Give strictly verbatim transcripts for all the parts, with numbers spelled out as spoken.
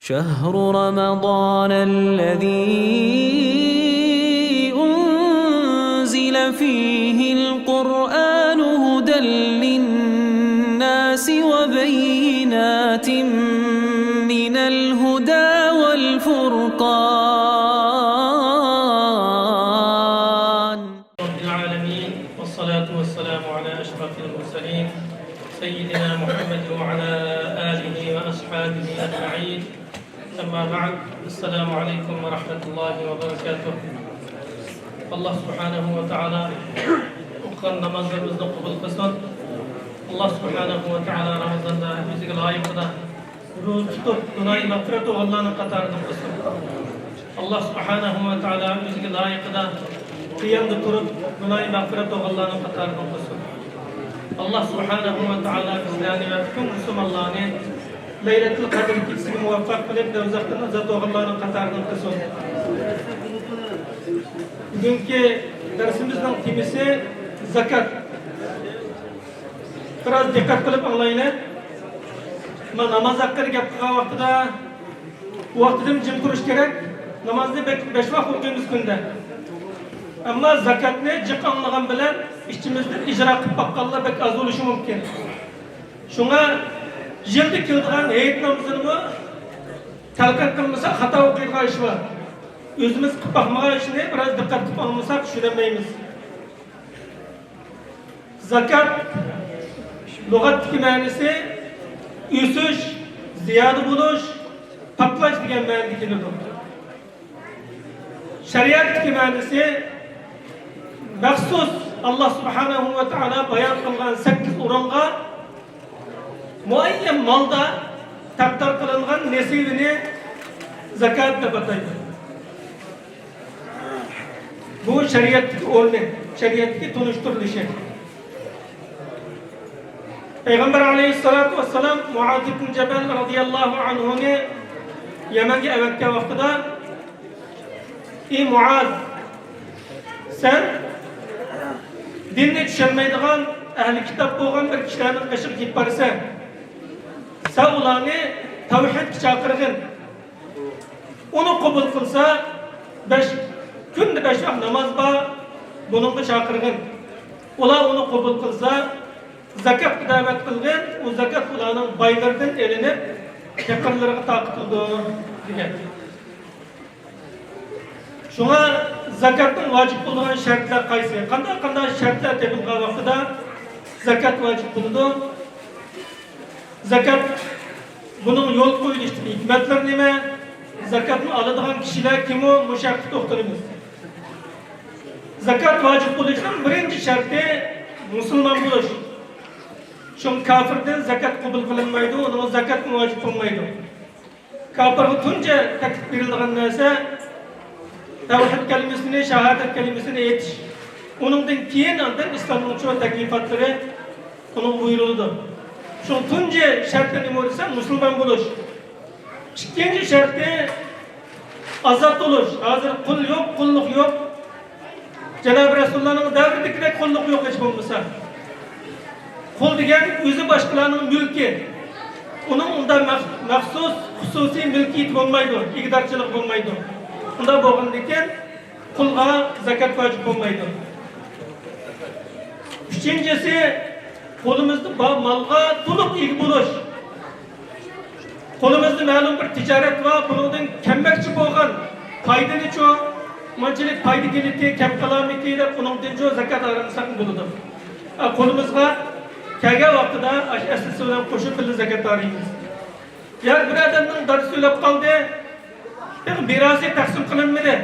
شهر رمضان الذي أنزل فيه القرآن هدى للناس وبينات من الهدى والفرقان. رب العالمين، والصلاة والسلام على أشرف المرسلين سيدنا محمد وعلى آله وأصحابه أجمعين. أما بعد، السلام عليكم ورحمة الله وبركاته. ئاللا سۇبھانەھۇ ۋە تائالا ئوقۇغان نامازلىرىمىزنى قوبۇل قىلسۇن. ئاللا سۇبھانەھۇ ۋە تائالا رامىزاندا ئۆزىگە لايىقىدا روزا تۇتۇپ، گۇناھى مەغپىرەت بولغانلارنىڭ قاتارىدىن قىلسۇن. ئاللا سۇبھانەھۇ ۋە تائالا ئۆزىگە لايىقىدا قىيامدا تۇرۇپ، گۇناھى مەغپىرەت بولغانلارنىڭ قاتارىدىن قىلسۇن. ئاللا سۇبھانەھۇ ۋە تائالا بىزلەرنى ۋە پۈتۈن مۇسۇلمانلارنى لەيلەتۇل قەدىر كېچىسىگە مۇۋەپپەق قىلىپ، دوزاختىن ئازاد بولغانلارنىڭ قاتارىدىن قىلسۇن. بۈگۈنكى دەرسىمىزنىڭ تېمىسى زاكات. بىراز دىققەت قىلىپ ئاڭلايلى. مانا ناماز ھەققىدە گەپ قىلغان ۋاقتىدا، ۋاقتىدىن جىم تۇرۇش كېرەك. نامازنى بەك، بەش ۋاق ئوقۇيمىز كۈندە. ئەمما زاكاتنى جىق ئاڭلىغان بىلەن ئىچىمىزدىن ئىجرا قىلىپ باققانلار بەك ئاز بولۇشى مۇمكىن. شۇڭا يىلدا كېلىدىغان ھېيت نامىزىنىمۇ تەلقىن قىلمىسا خاتا ئوقۇيدىغان ئىش بار. ئۆزىمىز قىلىپ باقمىغان ئىشنى بىراز دىققەت قىلىپ ئاڭلىمىساق چۈشىنەلمەيمىز. زاكات لۇغەتتىكى مەنىسى ئۆسۈش، زىيادە بولۇش، پاكلاش دېگەن مەنىدە كېلىدۇ. شەرىئەتتىكى مەنىسى مەخسۇس ئاللا سۇبھانەھۇ ۋە تائالا بايان قىلغان سەككىز ئورۇنغا مۇئەييەن مالدا تەقدىر قىلىنغان نېسىۋىنى زاكات دەپ ئاتايدۇ. بۇ شەرىئەتتىكى ئورنى، شەرىئەتتىكى تونۇشتۇرۇلۇشى. پەيغەمبەر ئەلەيھىسسالاتۇ ۋەسسالام مۇئاز ئىبن جەبەل رەزىياللاھۇ ئەنھۇنى يەمەنگە ئەۋەتكەن ۋاقتىدا، ئى مۇئاز، سەن دىننى چۈشەنمەيدىغان، ئەھلى كىتاب بولغان بىر كىشىلەرنىڭ قېشىغا كېلىپ بارىسەن. سەن ئۇلارنى تەۋھىدكە چاقىرغىن. ئۇنى قوبۇل قىلسا، بەش، كۈندە بەش ۋاق ناماز بار، بۇنىڭغا چاقىرغىن. ئۇلار ئۇنى قوبۇل قىلسا، زاكاتقا دەۋەت قىلغىن، ئۇ زاكات ئۇلارنىڭ بايلىرىدىن ئېلىنىپ، پېقىرلىرىغا تارقىتىلىدۇ، دېگەن. شۇڭا زاكاتنىڭ ۋاجىپ بولىدىغان شەرتلەر قايسى؟ قانداق، قانداق شەرتلەر تېپىلغان ۋاقتىدا زاكات ۋاجىپ بولىدۇ؟ زاكات، بۇنىڭ يول قويۇلۇشىدىكى ھېكمەتلەر نېمە؟ زاكاتنى ئالىدىغان كىشىلەر كىم ئۇ؟ مۇشۇ ھەقتە توختىلىمىز. زاكات ۋاجىپ بولۇشنىڭ بىرىنچى شەرتى مۇسۇلمان بولۇش. چۈنكى كاپىردىن زاكات قوبۇل قىلىنمايدۇ، ئۇنىڭغا زاكاتمۇ ۋاجىپ بولمايدۇ. كاپىرغا تۇنجى تەكلىپ بېرىلىدىغان نەرسە تەۋھىد كەلىمىسىنى، شاھادەت كەلىمىسىنى ئېيتىش. ئۇنىڭدىن كېيىن ئاندىن ئىسلامنىڭ شۇ تەكلىپاتلىرى ئۇنىڭغا بۇيرۇلىدۇ. شۇ تۇنجى شەرتى نېمە دېسە، مۇسۇلمان بولۇش. ئىككىنچى شەرتى ئازاد بولۇش. ھازىر قۇل يوق، قۇللۇق يوق. جانابى رەسۇلۇللانىڭ دەۋرىدىكىدەك قۇللۇق يوق ھېچ بولمىسا. قۇل دېگەن ئۆزى باشقىلارنىڭ مۈلكى. ئۇنىڭ ئۇنداق مەخ-، مەخسۇس، خۇسۇسىي مۈلكىيىتى بولمايدۇ، ئىگىدارچىلىقى بولمايدۇ. ئۇنداق بولغاندىكىن قۇلغا زاكات ۋاجىپ بولمايدۇ. ئۈچىنچىسى، قولىمىزدا بار مالغا تولۇق ئىگە بولۇش. قولىمىزدا مەلۇم بىر تىجارەت بار، بۇنىڭدىن كەلمەكچى بولغان پايدىنىچۇ، مۇنچىلىك پايدا كېلىدىكى، كەم قالارمىكى دەپ ئۇنىڭدىنچۇ زاكات ئايرىمىساقمۇ بولىدۇ. ئا، قولىمىزغا كەلگەن ۋاقتىدا ئاشۇ ئەسلىسى بىلەن قوشۇپ بىللە زاكات ئايرىمىز. ياكى بىر ئادەمنىڭ دادىسى ئۆلۈپ قالدى، تېخى مىراسى تەقسىم قىلىنمىدى.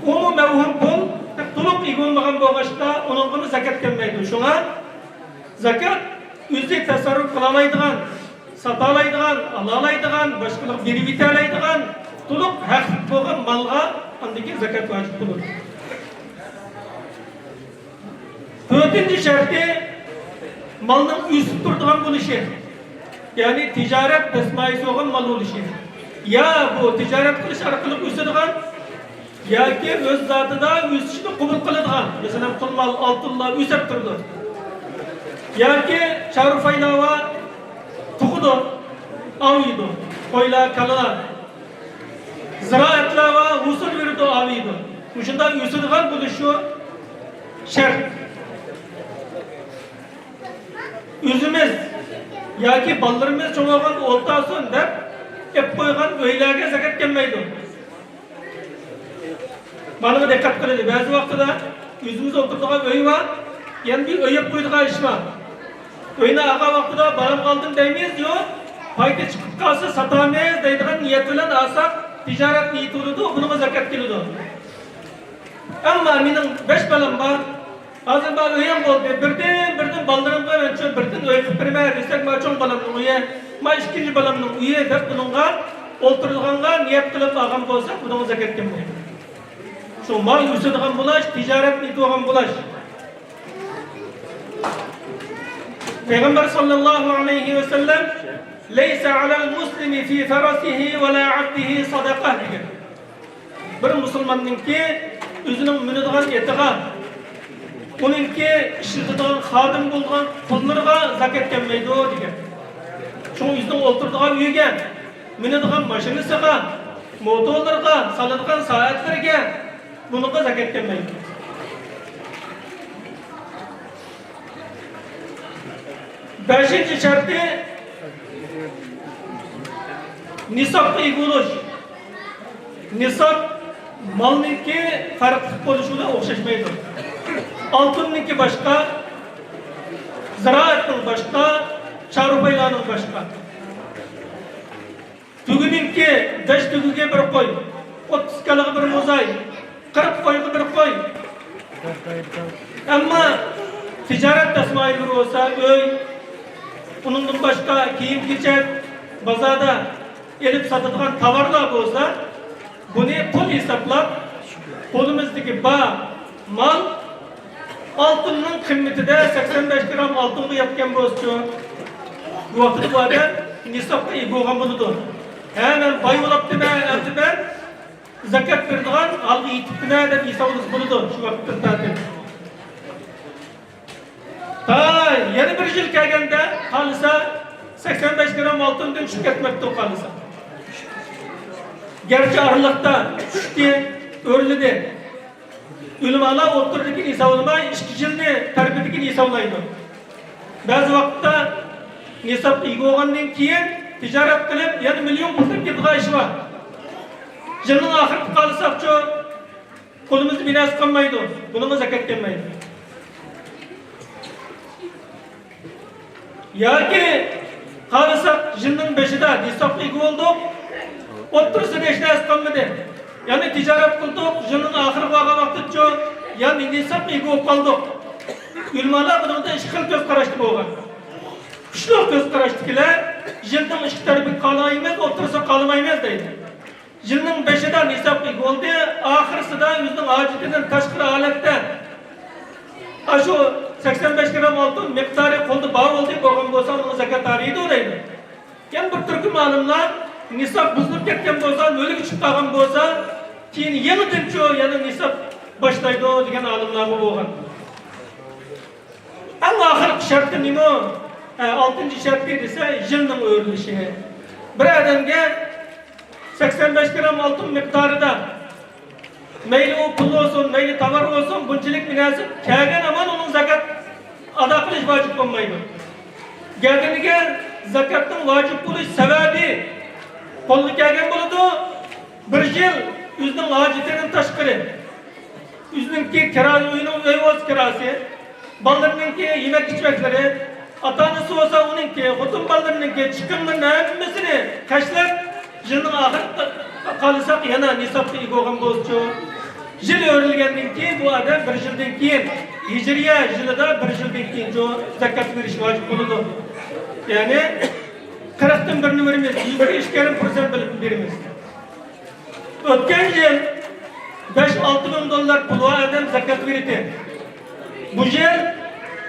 ئۇمۇ مەۋھۇم پۇل، تېخى تولۇق ئىگە بولمىغان بولغاچقا، ئۇنىڭغىمۇ زاكات كەلمەيدۇ. شۇڭا زاكات ئۆزى تەسەررۇپ قىلالايدىغان، ساتالايدىغان، ئالالايدىغان، باشقىلارغا بېرىۋېتەلەيدىغان تولۇق ھەقلىق بولغان مالغا ئاندىن كېيىن زاكات ۋاجىپ بولىدۇ. تۆتىنچى شەرتى، مالنىڭ ئۆسۈپ تۇرىدىغان بولۇشى، يەنى تىجارەت دەسمايىسى بولغان مال بولۇشى. يا بۇ تىجارەت قىلىش ئارقىلىق ئۆسىدىغان، ياكى ئۆز زاتىدا ئۆسۈشنى قوبۇل قىلىدىغان، مەسىلەن، پۇل مال، ئالتۇنلار ئۆسۈپ تۇرىدۇ. ياكى چارۋا پايلاۋا تۇغىدۇ، ئاۋۇيىدۇ. قويلار، كالىلار، زىرائەتلەر ۋە ھوسۇل بېرىدۇ، ئاۋۇيدۇ. مۇشۇنداق ئۆسىدىغان بولۇشى شەرت. ئۆزىمىز ياكى بالىلىرىمىز چوڭ بولغاندا ئولتۇرسۇن دەپ ئېلىپ قويغان ئۆيلەرگە زاكات كەلمەيدۇ. مانا دىققەت قىلىڭ، بەزى ۋاقتىدا ئۆزىمىز ئولتۇرىدىغان ئۆي بار، يەنە بىر ئۆي ئېلىپ قويىدىغان ئىش بار. ئۆينى ئالغان ۋاقتىدا بالام قالدىم دەيمىز، يوق، پايدا چىقىپ قالسا ساتىمىز دەيدىغان نىيەت بىلەن ئالساق، تىجارەت نىيىتى بولىدۇ، بۇنىڭغا زاكات كېلىدۇ. ئەمما مېنىڭ بەش بالام بار، ھازىر مانا ئۆيۈم بولدى، بىردىن بىردىن بالىلىرىمغا مەن شۇ بىردىن ئۆي قىلىپ بېرىمەن دېسەك، مانا چوڭ بالامنىڭ ئۆيى، مانا ئىككىنچى بالامنىڭ ئۆيى دەپ بۇنىڭغا ئولتۇرىدىغانغا نىيەت قىلىپ ئالغان بولساق، بۇنىڭغا زاكات كەلمەيدۇ. شۇ مال ئۆسىدىغان بولاش، تىجارەت ئېتىۋالغان بولاش. پەيغەمبەر ساللاللاھۇ ئەلەيھى ۋەسەللەم، ليس على المسلم في فرسه ولا عبده صدقة دېگەن. بىر مۇسۇلماننىڭكى ئۆزىنىڭ مىنىدىغان ئېتىغا، ئۇنىڭكى ئىشلىتىدىغان خادىمى بولغان قۇللىرىغا زاكات كەلمەيدۇ دېگەن. شۇڭا ئۆزىنىڭ ئولتۇرىدىغان ئۆيىگە، مىنىدىغان ماشىنىسىغا، موتورلىرىغا، سالىدىغان سائەتلىرىگە، بۇنىڭغا زاكات كەلمەيدۇ. بەشىنچى شەرتى، نىسابقا ئىگە بولۇش. نىساب مالنىڭكى پەرقلىق بولۇشى بىلەن ئوخشاشمايدۇ. ئالتۇننىڭكى باشقا، زىرائەتنىڭ باشقا، چارۋىلارنىڭ باشقا. تۆگىنىڭكى، بەش تۆگىگە بىر قوي، ئوتتۇز كالىغا بىر موزاي، قىرىق قويغا بىر قوي. ئەمما تىجارەت دەسمايىلىرى بولسا، ئۆي، ئۇنىڭدىن باشقا كىيىم-كېچەك، بازاردا ئېلىپ ساتىدىغان تاۋارلار بولسا، بۇنى پۇل ھېسابلاپ، قولىمىزدىكى بار مال ئالتۇننىڭ قىممىتىدە سەكسەن بەش گرام ئالتۇنغا يەتكەن بولسىچۇ، بۇ ۋاقىتتا بۇ ئادەم نىسابقا ئىگە بولغان بولىدۇ. ھە، مەن باي بولاپتىمەن، ئەمدى مەن زاكات بېرىدىغان ھالغا يېتىپتىمەن دەپ ھېسابلىسا بولىدۇ شۇ ۋاقىتتىن تارتىپ. تا يەنە بىر يىل كەلگەندە قالسا، سەكسەن بەش گرام ئالتۇندىن چۈشۈپ كەتمەپتۇ قالسا. گەرچە ئارىلىقتا چۈشتى، ئۆرلىدى. ئۆلىمالار ئوتتۇرىدىكىنى ھېسابلىماي، ئىككى يىلنى تەرىپىدىكىنى ھېسابلايدۇ. بەزى ۋاقىتتا نىسابقا ئىگە بولغاندىن كېيىن تىجارەت قىلىپ، يەنە مىليون پۇل تېپىپ كېتىدىغان ئىش بار. يىلنىڭ ئاخىرىدا قالساقچۇ، قولىمىزدا بىر نەرسە قالمايدۇ. بۇنىڭغا زاكات كەلمەيدۇ. ياكى قارىساق، يىلنىڭ بېشىدا نىسابقا ئىگە بولدۇق، ئوتتۇرىسىدا ھېچ نەرسە قالمىدى. يەنى تىجارەت قىلدۇق، يىلنىڭ ئاخىرىغا بارغان ۋاقىتتىچۇ، يەنى نىسابقا ئىگە بولۇپ قالدۇق. ئۆلىمالار بۇنىڭدا ئىككى خىل كۆز قاراشتا بولغان. كۈچلۈك كۆز قاراشتىكىلەر يىلنىڭ ئىككى تەرىپىگە قالايمىز، ئوتتۇرىسىغا قالمايمىز دەيدۇ. يىلنىڭ بېشىدا نىسابقا ئىگە بولدى، ئاخىرسىدا ئۆزىنىڭ ھاجىتىدىن تاشقىرى ھالەتتە، ئاشۇ سەكسەن بەش گرام ئالتۇن مىقدارى قولدا بار بولدى، بولغان بولسا ئۇنىڭغا زاكات ئارىيدۇ دەيدۇ. يەنە بىر تۈركۈم ئالىملار نىساب بۇزۇلۇپ كەتكەن بولسا، مۈلۈكى چۈشۈپ قالغان بولسا، كېيىن يېڭىدىنچۇ يەنە نىساب باشلايدۇ دېگەن ئالىملارمۇ بولغان. ئەڭ ئاخىرقى شەرتى نېمە؟ ئە، ئالتىنچى شەرتى دېسە، يىلنىڭ ئۆرلىشى. بىر ئادەمگە سەكسەن بەش گرام ئالتۇن مىقدارىدا، مەيلى ئۇ پۇل بولسۇن، مەيلى تاۋار بولسۇن، بۇنچىلىك بىر نەرسە كەلگەن ھامان ئۇنىڭ زاكات ئادا قىلىش ۋاجىپ بولمايدۇ. گەدىنىگە زاكاتنىڭ ۋاجىپ بولۇش سەۋەبى، قولغا كەلگەن بولىدۇ، بىر يىل ئۆزىنىڭ ھاجىتىدىن تاشقىرى، ئۆزىنىڭكى كىرا، ئۆينىڭ، ئۆي بولسا كىراسى، بالىلىرىنىڭكى يېمەك ئىچمەكلىرى، ئاتا-ئانىسى بولسا ئۇنىڭكى، خوتۇن بالىلىرىنىڭكى چىقىملىرىنى ھەممىسىنى خەجلەپ، يىلنىڭ ئاخىرىدا قالساق يەنە نىسابقا ئىگە بولغان بولسىچۇ، يىل ئۆرلىگەندىن كېيىن بۇ ئادەم بىر يىلدىن كېيىن، ھىجرىيە يىلىدا بىر يىلدىن كېيىنچۇ زاكات بېرىش ۋاجىپ بولىدۇ. يەنى قىرىقتىن بىرنى بېرىمىز، يۈزدە ئىككى يېرىم پىرسەنت بېرىمىز. ئۆتكەن يىل بەش-ئالتە مىڭ دوللار پۇلى بار ئادەم زاكات بېرىدۇ. بۇ يىل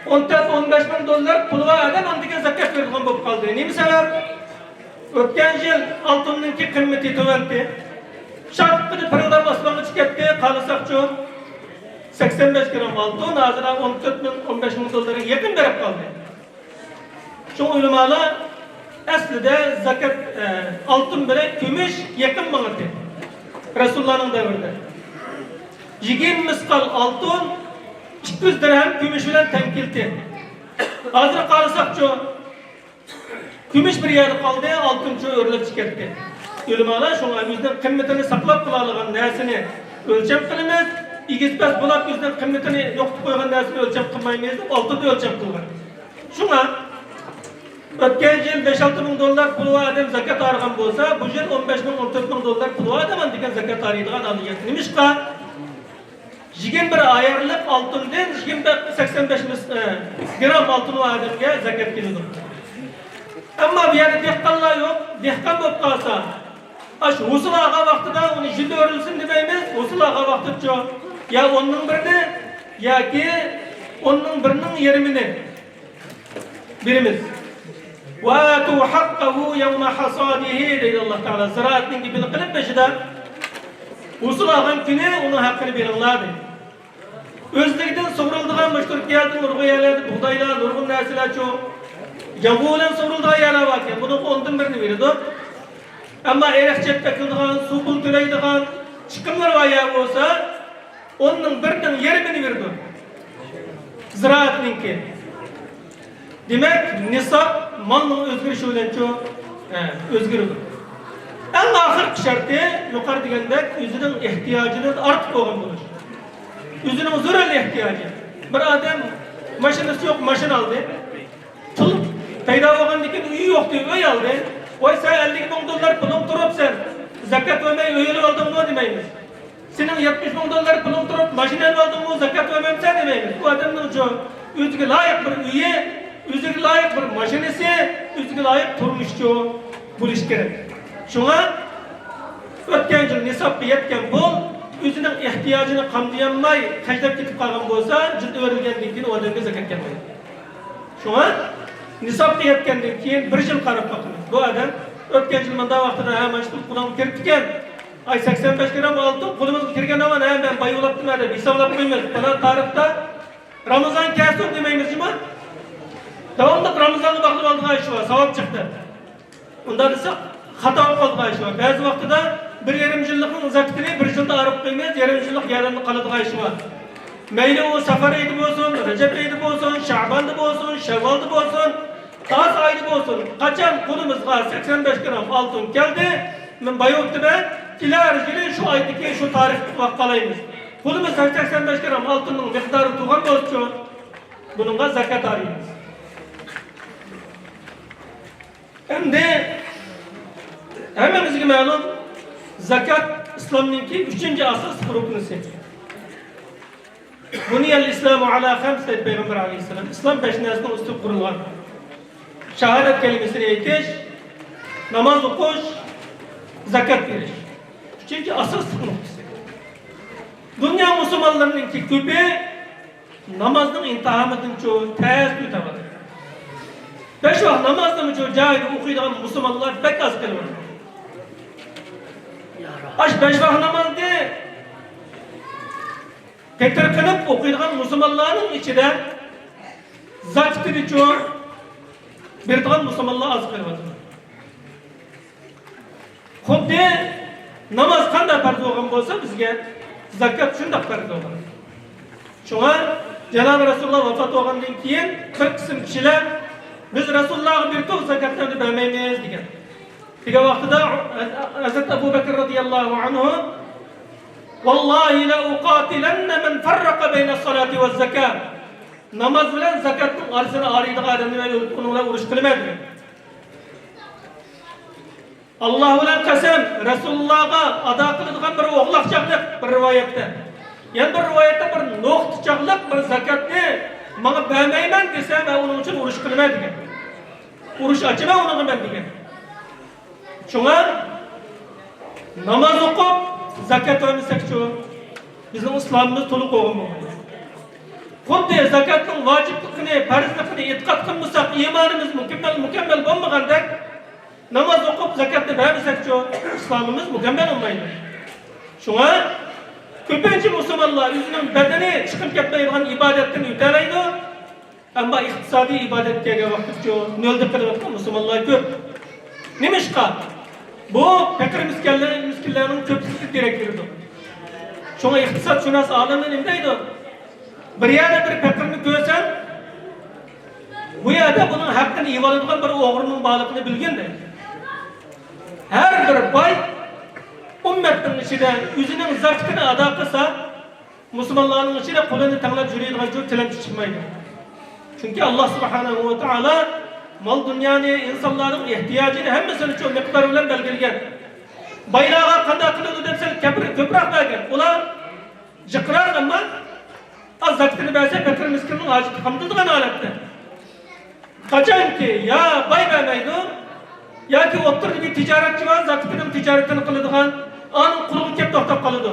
ئون تۆت، ئون بەش مىڭ دوللار پۇلى بار ئادەم ئاندىكىن زاكات بېرىدىغان بولۇپ قالدى. نېمە سەۋەب؟ ئۆتكەن يىل ئالتۇننىڭكى قىممىتى تۆۋەندى. شاپپىدە پىرىلداپ ئاسمانغا چىقىپ كەتتى، قارىساقچۇ، سەكسەن بەش گرام ئالتۇن ھازىر ئون تۆت مىڭ، ئون بەش مىڭ دوللارغا يېقىن بېرىپ قالدى. شۇڭا ئۆلىمالار ئەسلىدە زاكات، ئە، ئالتۇن بىلەن كۈمۈش يېقىن ماڭىدۇ. رەسۇلۇللانىڭ دەۋرىدە يىگىرمە مىسقال ئالتۇن، ئىككى يۈز دىرھەم كۈمۈش بىلەن تەڭ كېلىدۇ. ھازىر قارىساقچۇ، كۈمۈش بىر يەردە قالدى، ئالتۇنچۇ ئۆرلەپ چىقىپ كەتتى. ئۆلىمالار شۇڭا ئۆزىنىڭ قىممىتىنى ساقلاپ قالالىغان نەرسىنى ئۆلچەم قىلىمىز، ئېگىز-پەس بولاپ ئۆزىنىڭ قىممىتىنى يوقىتىپ قويغان نەرسىنى ئۆلچەم قىلمايمىز دەپ ئالتۇندا ئۆلچەم قىلغان. شۇڭا ئۆتكەن يىل بەش-ئالتە مىڭ دوللار پۇلى بار ئادەم زاكات ئايرىغان بولسا، بۇ يىل ئون بەش مىڭ، ئون تۆت مىڭ دوللار پۇلى بار ئادەم ئاندىكىن زاكات ئايرىيدىغان ھالغا كەلدى. نېمىشقا؟ يىگىرمە بىر ئايرىلىق ئالتۇندىن يىگىرمە بەش، سەكسەن بەش مىس-، ئە، گرام ئالتۇن بار ئادەمگە زاكات كېلىدۇ. ئەمما بۇ يەردە دېھقانلار يوق. دېھقان بولۇپ قالسا، ئاشۇ ھوسۇل ئالغان ۋاقتىدا ئۇنى يىلدا ئۆرۈلسۇن دېمەيمىز. ھوسۇل ئالغان ۋاقتىچۇ يا ئوننىڭ بىرىنى ياكى ئوننىڭ بىرىنىڭ يېرىمىنى بېرىمىز. «وآتوا حقه يوم حصاده» دەيدۇ ئاللا تائالا. زىرائەتنىڭ گېپىنى قىلىپ بېشىدا، ھوسۇل ئالغان كۈنى ئۇنىڭ ھەققىنى بېرىڭلار دەيدۇ. ئۆزلۈكىدىن سۇغۇرۇلىدىغان مۇشۇ تۈركىيەدە نۇرغۇن يەرلەردە بۇغدايلار، نۇرغۇن نەرسىلەر چوڭ. ياڭغۇ بىلەن سۇغۇرۇلىدىغان يەرلەر باركەن، بۇنىڭغا ئوندىن بىرنى بېرىدۇ. ئەمما ئېرىق چېپىپ ئەكېلىدىغان، سۇ پۇل تۆلەيدىغان چىقىملىرى بار يەر بولسا، ئوننىڭ بىرىنىڭ يېرىمىنى بېرىدۇ. زىرائەتنىڭكى. دېمەك، نىساب مالنىڭ ئۆزگىرىشى بىلەنچۇ، ھە، ئۆزگىرىدۇ. ئەڭ ئاخىرقى شەرتى، يۇقىرى دېگەندەك، ئۆزىنىڭ ئېھتىياجىدىن ئارتۇق بولغان بولۇش. ئۆزىنىڭ زۆرۈر ئېھتىياجى. بىر ئادەم ماشىنىسى يوق، ماشىنا ئالدى. پۇل پەيدا بولغاندىن كېيىن ئۆيى يوق دەپ ئۆي ئالدى. ۋاي، سەن ئەللىك مىڭ دوللار پۇلۇڭ تۇرۇپ، سەن زاكات بەرمەي ئۆي ئېلىپ ئالدىڭمۇ دېمەيمىز. سېنىڭ يەتمىش مىڭ دوللار پۇلۇڭ تۇرۇپ، ماشىنا ئېلىۋالدىڭمۇ، زاكات بەرمەمسەن دېمەيمىز. بۇ ئادەمنىڭچۇ ئۆزىگە لايىق بىر ئۆيى، ئۆزىگە لايىق بىر ماشىنىسى، ئۆزىگە لايىق تۇرمۇشچۇ بولۇشى كېرەك. شۇڭا ئۆتكەن يىل نىسابقا يەتكەن پۇل ئۆزىنىڭ ئېھتىياجىنى قامدىيالماي خەجلەپ كېتىپ قالغان بولسا، يىلدا ئۆرۈلگەندىن كېيىن ئۇ ئادەمگە زاكات كەلمەيدۇ. شۇڭا نىسابقا يەتكەندىن كېيىن بىر يىل قاراپ باقىمىز. بۇ ئادەم ئۆتكەن يىل مۇنداق ۋاقتىدا، ھە، مانا شۇ پۇل قولۇمغا كىرىپتىكەن، ئاي، سەكسەن بەش گرام ئالتۇن قولىمىزغا كىرگەن ھامان، ھە، مەن باي بولاپتىمەن دەپ ھېسابلاپ قويىمىز. پالان تارىختا رامىزان كەلسۇن دېمەيمىز جۇمۇ. داۋاملىق رامىزانغا باغلىۋالىدىغان ئىش بار، ساۋاب چىقتى. ئۇنداق دېسەك، خاتا بولۇپ قالىدىغان ئىش بار. بەزى ۋاقتىدا بىر يېرىم يىللىقنىڭ زاكىتىنى بىر يىلدا ئايرىپ قويىمىز، يېرىم يىللىق يەردىن قالىدىغان ئىش بار. مەيلى ئۇ سەپەر ئېيى بولسۇن، رەجەب ئېيى بولسۇن، شەباندا بولسۇن، شەۋۋالدا بولسۇن، تاز ئايدا بولسۇن، قاچان قولىمىزغا سەكسەن بەش گرام ئالتۇن كەلدى، مەن باي بوپتىمەن، كېلەر يىلى شۇ ئايدىكى شۇ تارىخقا قالايمىز. قولىمىزدا سەكسەن بەش گرام ئالتۇننىڭ مىقدارى تۇرغان بولسىچۇ، بۇنىڭغا زاكات ئايرىيمىز. ئەمدى ھەممىمىزگە مەلۇم، زاكات ئىسلامنىڭكى ئۈچىنچى ئاساسلىق رۇكنىسى. بۇنىيەل ئىسلامۇ ئالا خەمس دەيدۇ پەيغەمبەر ئەلەيھىسسالام. ئىسلام بەش نەرسىنىڭ ئۈستىگە قۇرۇلغان. شاھادەت كەلىمىسىنى ئېيتىش، ناماز ئوقۇش، زاكات بېرىش. ئۈچىنچى ئاساسلىق نۇقتىسى. دۇنيا مۇسۇلمانلىرىنىڭكى كۆپى نامازنىڭ ئىنتىھامىدىنچۇ تەس ئۆتەۋاتىدۇ. بەش ۋاق نامازنىمۇچۇ جايىدا ئوقۇيدىغان مۇسۇلمانلار بەك ئاز قېلىۋاتىدۇ. ئاش بەش ۋاق نامازنى تەكرار قىلىپ ئوقۇيدىغان مۇسۇلمانلارنىڭ ئىچىدە زاكىتىنىچۇ بېرىدىغان مۇسۇلمانلار ئاز قېلىۋاتىدۇ. خۇددى ناماز قانداق پەرز بولغان بولسا، بىزگە زاكات شۇنداق پەرز بولغان. شۇڭا جانابى رەسۇلۇللا ۋاپات بولغاندىن كېيىن بىر قىسىم كىشىلەر، «بىز رەسۇلۇللاغا بېرىپ تۇرۇپ زاكاتلارنى بەرمەيمىز» دېگەن. دېگەن ۋاقتىدا ھەزرەت ئەبۇ بەكىر رەزىياللاھۇ ئەنھۇ، «ۋاللاھى لەئۇقاتىلەننە مەن فەررەقە بەينەسسالاتى ۋەززاكا.» ناماز بىلەن زاكاتنىڭ ئارىسىنى ئايرىيدىغان ئادەمنى مەن ئۆلتۈرۈپ ئۇنىڭ بىلەن ئۇرۇش قىلىمەن دېگەن. ئاللا بىلەن قەسەم، رەسۇلۇللاغا ئادا قىلىدىغان بىر ئوغلاق چاغلىق بىر رىۋايەتتە. يەنە بىر رىۋايەتتە بىر نوختا چاغلىق بىر زاكاتنى ماڭا بەرمەيمەن دېسە، مەن ئۇنىڭ ئۈچۈن ئۇرۇش قىلىمەن دېگەن. ئۇرۇش ئاچىمەن ئۇنىڭغا مەن دېگەن. شۇڭا ناماز ئوقۇپ، زاكات بەرمىسەكچۇ، بىزنىڭ ئىسلامىمىز تولۇق بولغان بولمايدۇ. خۇددى زاكاتنىڭ ۋاجىپلىقىنى، پەرزلىقىنى ئېتىقاد قىلمىساق، ئىمانىمىز مۇكەممەل، مۇكەممەل بولمىغاندەك، ناماز ئوقۇپ، زاكاتنى بەرمىسەكچۇ، ئىسلامىمىز مۇكەممەل بولمايدۇ. شۇڭا كۆپىنچە مۇسۇلمانلار ئۆزىنىڭ بەدىنى چىقىپ كەتمەيدىغان ئىبادەتتىن ئۆتەلەيدۇ. ئەمما ئىقتىسادىي ئىبادەتكە كەلگەن ۋاقىتچۇ نۆلدە قېلىۋاتقان مۇسۇلمانلار كۆپ. نېمىشقا؟ بۇ پېقىر مىسكىنلەر، مىسكىنلەرنىڭ كۆپلۈكىدىن دېرەك بېرىدۇ. شۇڭا ئىقتىسادشۇناس ئالىملار نېمە دەيدۇ؟ بىر يەردە بىر پېقىرنى كۆرسەڭ، بۇ يەردە بۇنىڭ ھەققىنى يېۋالىدىغان بىر ئوغرىنىڭ بارلىقىنى بىلگىن دەيدۇ. ھەر بىر باي ئۈممەتنىڭ ئىچىدە ئۆزىنىڭ زاكىتىنى ئادا قىلسا، مۇسۇلمانلارنىڭ ئىچىدە قولىنى تەڭلەپ يۈرىدىغان جور تىلەمچى چىقمايدۇ. چۈنكى ئاللا سۇبھانەھۇ ۋە تائالا مال دۇنيانى، ئىنسانلارنىڭ ئېھتىياجىنى ھەممىسىنى شۇ مىقدار بىلەن بەلگىلىگەن. بايلارغا قانداق قىلىدۇ دەپ سەل كەپ-، كۆپرەك بەرگەن. ئۇلار جىقراق، ئەمما ئاز زاكىتىنى بەرسە پېقىر مىسكىننىڭ ھاجىتى قامدىلىدىغان ھالەتتە. قاچانكى يا باي بەرمەيدۇ، ياكى ئوتتۇرىدا بىر تىجارەتچى بار، زاكىتىنىڭ تىجارىتىنى قىلىدىغان، ئانىڭ قۇلىقى كەپ توختاپ قالىدۇ.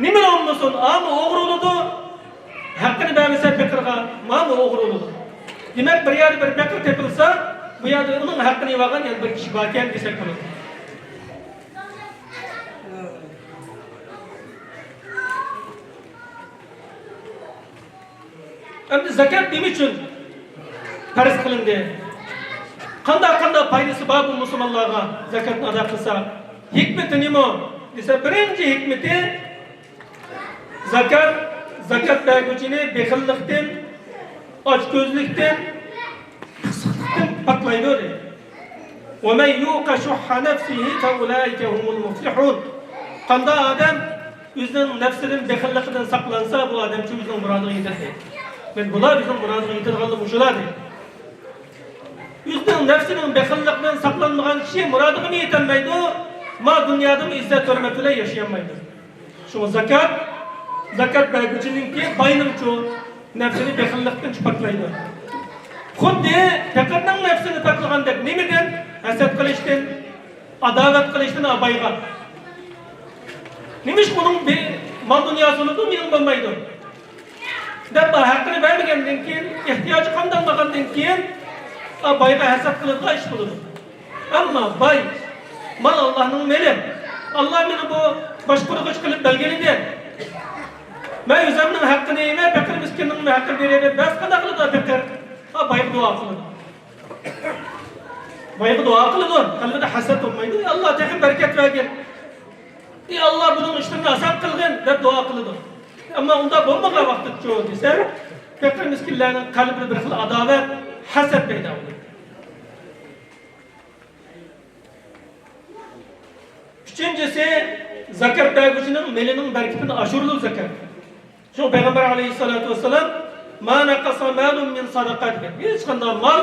نېمىلا بولمىسۇن، ئامۇ ئوغرى بولىدۇ. ھەققىنى بەرمىسە پېقىرغا، مامۇ ئوغرى بولىدۇ. دېمەك، بىر يەردە بىر پېقىر تېپىلسا، بۇ يەردە ئۇنىڭ ھەققىنى يېۋالغان يەنە بىر كىشى باركەن دېسەك بولىدۇ. ئەمدى زاكات نېمە ئۈچۈن پەرز قىلىندى؟ قانداق، قانداق پايدىسى بار بۇ مۇسۇلمانلارغا زاكاتنى ئادا قىلسا؟ ھېكمىتى نېمە دېسە، بىرىنچى ھېكمىتى، زاكات، زاكات بەرگۈچىنى بېخىللىقتىن، ئاچكۆزلۈكتىن، پىخسىقلىقتىن پاكلايدۇ دەيدۇ. ومن يوق شح نفسه فأولئك هم المفلحون. قانداق ئادەم ئۆزىنىڭ نەپسىدىن، بېخىللىقىدىن ساقلانسا، بۇ ئادەم شۇ ئۆزىنىڭ مۇرادىغا يېتەر دەيدۇ. مەن بۇلار ئۆزىنىڭ مۇرادىغا يېتىدىغانلار مۇشۇلار دەيدۇ. ئۆزىنىڭ نەپسىنىڭ بېخىللىقىدىن ساقلانمىغان كىشى مۇرادىغىمۇ يېتەلمەيدۇ، ما دۇنيادىمۇ ئىززەت ھۆرمەت بىلەن ياشىيالمايدۇ. شۇڭا زاكات، زاكات بەرگۈچىنىڭكى، باينىڭچۇ نەپسىنى بېخىللىقتىن پاكلايدۇ. خۇددى پېقىرنىڭ نەپسىنى پاكلىغاندەك. نېمىدىن؟ ھەسەت قىلىشتىن، ئاداۋەت قىلىشتىن بايغا. نېمىشقا ئۇنىڭ بى-، مال دۇنياسى بولىدۇ، مېنىڭ بولمايدۇ دەپ، ھەققىنى بەرمىگەندىن كېيىن، ئېھتىياجى قامدالمىغاندىن كېيىن، بايغا ھەسەت قىلىدىغان ئىش بولىدۇ. ئەمما باي، مال ئاللانىڭ مېلى. ئاللا مېنى بۇ باشقۇرغۇچ قىلىپ بەلگىلىدى. مەن ئۆزۈمنىڭ ھەققىنى يېمەي، پېقىر مىسكىننىڭ ھەققىنى بېرەي دەپ بەس قانداق قىلىدۇ پېقىر؟ ھا، بايغا دۇئا قىلىدۇ. بايغا دۇئا قىلىدۇ. قەلبىدە ھەسەت بولمايدۇ. ئى ئاللا، تېخى بەرىكەت بەرگىن. ئى ئاللا، بۇنىڭ ئىشلىرىنى ئاسان قىلغىن دەپ دۇئا قىلىدۇ. ئەمما ئۇنداق بولمىغان ۋاقىتچۇ دېسە، پېقىر مىسكىنلەرنىڭ قەلبىدە بىر خىل ئاداۋەت، ھەسەت پەيدا بولىدۇ. ئۈچىنچىسى، زاكات بەرگۈچىنىڭ مېلىنىڭ بەرىكىتىنى ئاشۇرىدۇ زاكات. شۇ پەيغەمبەر ئەلەيھىسسالاتۇ ۋەسسالام، ما نەقەسە مالۇن مىن سەدەقە دېگەن. ھېچقانداق مال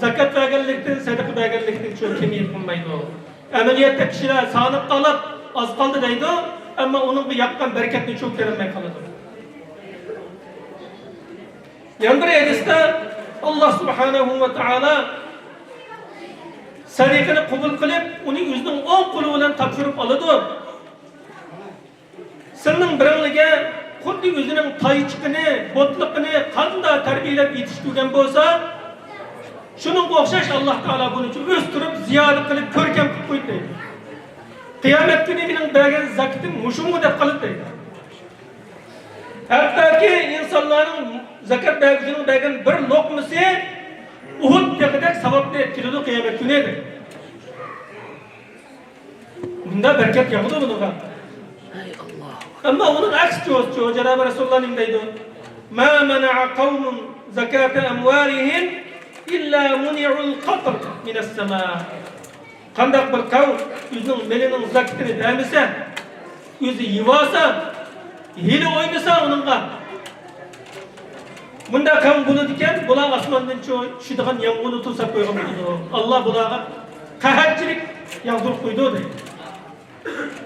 زاكات بەرگەنلىكتىن، سەدىقە بەرگەنلىكتىن شۇ كېمىيىپ قالمايدۇ. ئەمەلىيەتتە كىشىلەر سانىپ قالاپ، ئاز قالدى دەيدۇ، ئەمما ئۇنىڭغا ياغقان بەرىكەتنى شۇ كۆرەلمەي قالىدۇ. يەنە بىر ھەدىستە ئاللا سۇبھانەھۇ ۋە تائالا سەدىقىنى قوبۇل قىلىپ، ئۇنى ئۆزىنىڭ ئوڭ قولى بىلەن تاپشۇرۇپ ئالىدۇ. سىلىنىڭ بىرىڭلىگە خۇددى ئۆزىنىڭ تايچىقىنى، بوتلىقىنى قانداق تەربىيەلەپ يېتىشتۈرگەن بولسا، شۇنىڭغا ئوخشاش ئاللا تائالا بۇنى ئۆستۈرۈپ، زىيادە قىلىپ، كۆركەم قىلىپ قويدى دەيدۇ. قىيامەت كۈنى مېنىڭ بەرگەن زاكىتىم مۇشۇمۇ دەپ قالىدۇ دەيدۇ. ھەتتاكى ئىنسانلارنىڭ، زاكات بەرگۈچىنىڭ بەرگەن بىر لوقمىسى ئۇھۇد تېغىدەك ساۋابنى ئەكېلىدۇ قىيامەت كۈنى دەيدۇ. مۇنداق بەرىكەت ياغىدۇ بۇنىڭغا. ئەمما ئۇنىڭ ئەكسىچە بولسىچۇ، جانابى رەسۇلۇللا نېمە دەيدۇ؟ ما منع قوم زكاة أموالهم إلا منعوا القطر من السماء. قانداق بىر قەۋم ئۆزىنىڭ مېلىنىڭ زاكىتىنى بەرمىسە، ئۆزى يېۋالسا، ھىيلە ئوينىسا ئۇنىڭغا، مۇنداق قەۋم بولىدىكەن، بۇلار ئاسماندىن چۈ-، چۈشىدىغان يامغۇرنى توساپ قويغان بولىدۇ. ئاللا بۇلارغا قەھەتچىلىك ياغدۇرۇپ قويىدۇ دەيدۇ.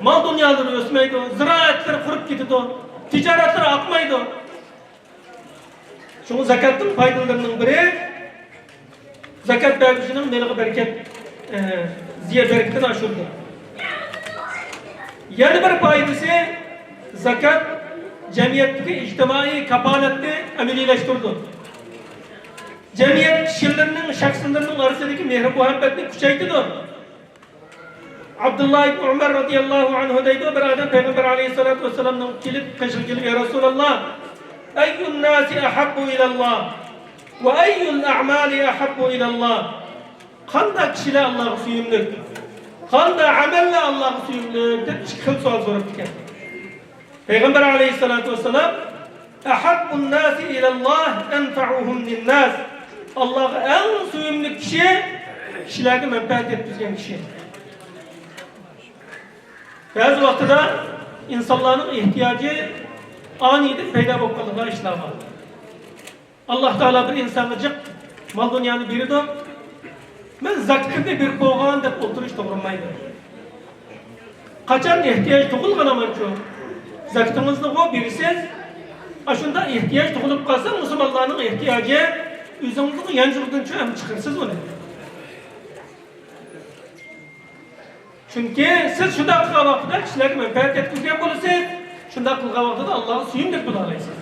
مال دۇنيالىرى ئۆسمەيدۇ، زىرائەتلىرى قۇرۇپ كېتىدۇ، تىجارەتلىرى ئاقمايدۇ. شۇڭا زاكاتنىڭ پايدىلىرىنىڭ بىرى، زاكات بەرگۈچىنىڭ مېلىغا بەرىكەت، ئە، زىيا بەرىكىتىنى ئاشۇرىدۇ. يەنە بىر پايدىسى، زاكات جەمئىيەتتىكى ئىجتىمائىي كاپالەتنى ئەمەلىيلەشتۈرىدۇ. جەمئىيەت كىشىلىرىنىڭ، شەخسلىرىنىڭ ئارىسىدىكى مېھىر-مۇھەببەتنى كۈچەيتىدۇ. ئابدۇللا ئىبن ئۇمەر رازىياللاھۇ ئەنھۇ دەيدۇ، بىر ئادەم پەيغەمبەر ئەلەيھىسسالاتۇ ۋەسسالامنىڭ كېلىپ، قېشىغا كېلىپ، يا رەسۇلاللا، أي الناس أحب إلى الله وأي الأعمال أحب إلى الله؟ قانداق كىشىلەر ئاللاغا سۆيۈملۈك؟ قانداق ئەمەللەر ئاللاغا سۆيۈملۈك؟ دەپ ئىككى خىل سوئال سوراپتىكەن. پەيغەمبەر ئەلەيھىسسالاتۇ ۋەسسالام، «ئەھەببۇن ناسى ئىلەللاھ ئەنفەئۇھۇم لىنناس.» ئاللاغا ئەڭ سۆيۈملۈك كىشى، كىشىلەرگە مەنپەئەت يەتكۈزگەن كىشى. بەزى ۋاقتىدا ئىنسانلارنىڭ ئېھتىياجى ئانىيدىن پەيدا بولۇپ قالىدىغان ئىشلار بار. ئاللاھ تائالا بىر ئىنسانغا جىق مال-دۇنيانى بېرىدۇ. «مەن زاكىتىمنى بېرىپ بولغان» دەپ ئولتۇرۇش توغرىلمايدۇ. قاچان ئېھتىياج تۇغۇلغان ھامانچۇ، زاكىتىڭىزنىغۇ بېرىسىز. ئاشۇنداق ئېھتىياج تۇغۇلۇپ قالسا، مۇسۇلمانلارنىڭ ئېھتىياجى، ئۆزىڭىزنىڭ يانچۇقىدىنچۇ ھەم چىقىرىسىز ئۇنى. چۈنكى سىز شۇنداق قىلغان ۋاقتىدا كىشىلەرگە مەنپەئەت يەتكۈزگەن بولىسىز، شۇنداق قىلغان ۋاقتىدا ئاللاغا سۆيۈملۈك بولالايسىز.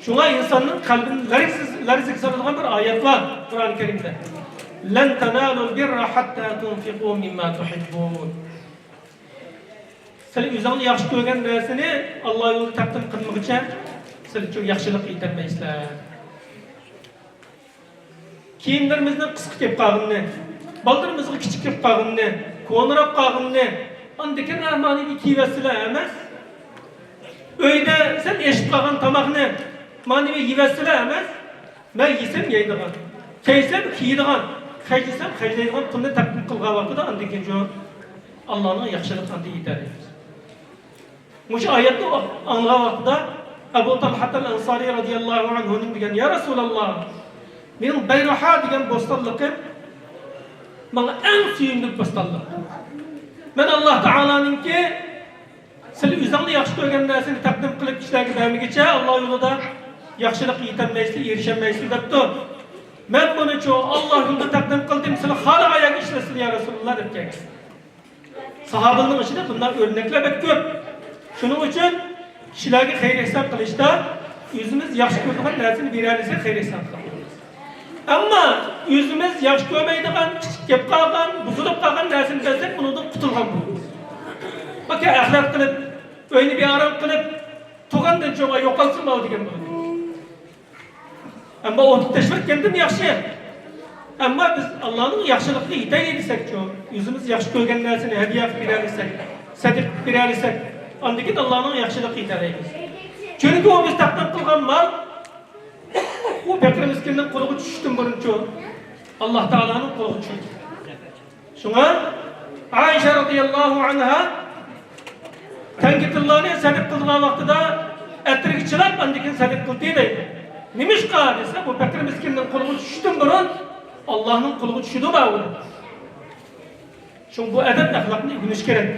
شۇڭا ئىنساننىڭ قەلبىنى لەرز-، لەرزىگە سالىدىغان بىر ئايەت بار قۇرئان كەرىمدە. «لەن تەنالۇل بىررە ھەتتا تۇنفىقۇ مىمما تۇھىببۇن.» سىلەر ئۆزۈڭلار ياخشى كۆرگەن نەرسىنى ئاللا يولىدا تەقدىم قىلمىغۇچە سىلەر ياخشىلىققا يېتەلمەيسىلەر. كىيىملىرىمىزنىڭ قىسقا كېلىپ قالغىنىنى، بالىلىرىمىزغا كىچىك كېلىپ قالغىنىنى، كونىراپ قالغىنىنى، ئاندىكىن مانا بىر كىيىۋەتسىلە ئەمەس. ئۆيدە سەل ئېشىپ قالغان تاماقنى مانا بىر يېۋەتسىلە ئەمەس. مەن يېسەم يەيدىغان، كىيسەم كىيىدىغان، خەجلىسەم خەجلەيدىغان پۇلنى تەقدىم قىلغان ۋاقتىدا ئاندىن كېيىن شۇ ئاللانىڭ ياخشىلىقىغا يېتەلەيمىز. مۇشۇ ئايەتنى ئاڭلىغان ۋاقتىدا ئەبۇ تالھەتەل ئەنسارى رەزىياللاھۇ ئەنھۇدىن دېگەن، يا رەسۇلاللا، مېنىڭ بەيرۇھا دېگەن بوستانلىقىم ماڭا ئەڭ سۆيۈملۈك بوستانلىق. مەن ئاللا تائالانىڭكى سىلەر ئۆزۈڭلار ياخشى كۆرگەن نەرسىنى تەقدىم قىلىپ كىشىلەرگە بەرمىگىچە ئاللا يولىدا ياخشىلىققا يېتەلمەيسىلەر، ئېرىشەلمەيسىلەر دەپتۇ. مەن بۇنىچۇ ئاللا يولىدا تەقدىم قىلدىم، سىلەر خالىغان يەرگە ئىشلەتسىلەر يا رەسۇلاللا دەپ كەلگەن. ساھابىلەرنىڭ ئىچىدە بۇنداق ئۆرنەكلەر بەك كۆپ. شۇنىڭ ئۈچۈن كىشىلەرگە خەير-ئېھسان قىلىشتا ئۆزىمىز ياخشى كۆرىدىغان نەرسىنى بېرەلىسەك خەير-ئېھسان قىلىمىز. ئەمما ئۆزىمىز ياخشى كۆرمەيدىغان، كىچىك كېلىپ قالغان، بۇزۇلۇپ قالغان نەرسىنى بەرسەك ئۇنىڭدىن قۇتۇلغان بولىمىز. باكى ئەخلەت قىلىپ، ئۆينى بىئارام قىلىپ، تۇغاندىن چوڭا يوقالسۇن ماۋۇ دېگەن بولىدۇ. ئەمما ئوتقا تەشۋىق ئەتكەندىن ياخشى. ئەمما بىز ئاللانىڭ ياخشىلىقىغا يېتەيلى دېسەكچۇ، ئۆزىمىز ياخشى كۆرگەن نەرسىنى ھەدىيە قىلىپ بېرەلىسەك، سەدىقە قىلىپ بېرەلىسەك، ئاندىن كېيىن ئاللانىڭ ياخشىلىقىغا يېتەلەيمىز. چۈنكى ئۇ بىز تەقدىم قىلغان مال، ئۇ پەقىر مىسكىننىڭ قولىغا چۈشۈشتىن بۇرۇنچۇ، ئاللا تائالانىڭ قولىغا چۈشىدۇ. شۇڭا ئائىشە رەزىياللاھۇ ئەنھا تەڭگە تىللانى سەدىقە قىلىدىغان ۋاقتىدا ئەتىرگە چىلاپ، ئاندىن كېيىن سەدىقە قىلدى دەيدۇ. نېمىشقا دېسە، بۇ پەقىر مىسكىننىڭ قولىغا چۈشۈشتىن بۇرۇن ئاللانىڭ قولىغا چۈشىدۇ بۇ. شۇڭا بۇ ئەدەپ ئەخلاقنى ئۆگىنىش كېرەك.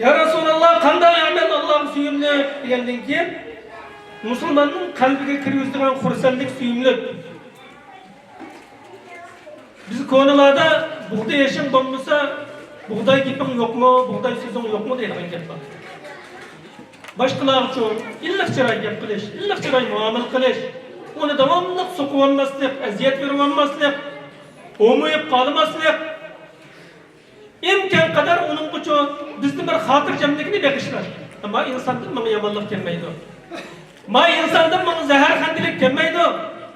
يا رەسۇلاللا، قانداق ئەمەل ئاللاغا سۆيۈملۈك دېگەندىن كېيىن، مۇسۇلماننىڭ قەلبىگە كىرگۈزىدىغان خۇرسەنلىك، سۆيۈملۈك. بىز كونىلاردا بۇغداي ئېشىڭ بولمىسا، بۇغداي گېپىڭ يوقمۇ، بۇغداي سۆزۈڭ يوقمۇ دەيدىغان گەپ بار. باشقىلارغىچۇ ئىللىق چىراي گەپ قىلىش، ئىللىق چىراي مۇئامىلە قىلىش، ئۇنى داۋاملىق سوقۇۋالماسلىق، ئەزىيەت بېرىۋالماسلىق، ھومىيىپ قالماسلىق. ئىمكان قەدەر ئۇنىڭغىچۇ بىزدىن بىر خاتىرجەملىكنى بېغىشلاش. ما ئىنساندىن ماڭا يامانلىق كەلمەيدۇ. ما ئىنساندىن ماڭا زەھەرخەندىلىك كەلمەيدۇ.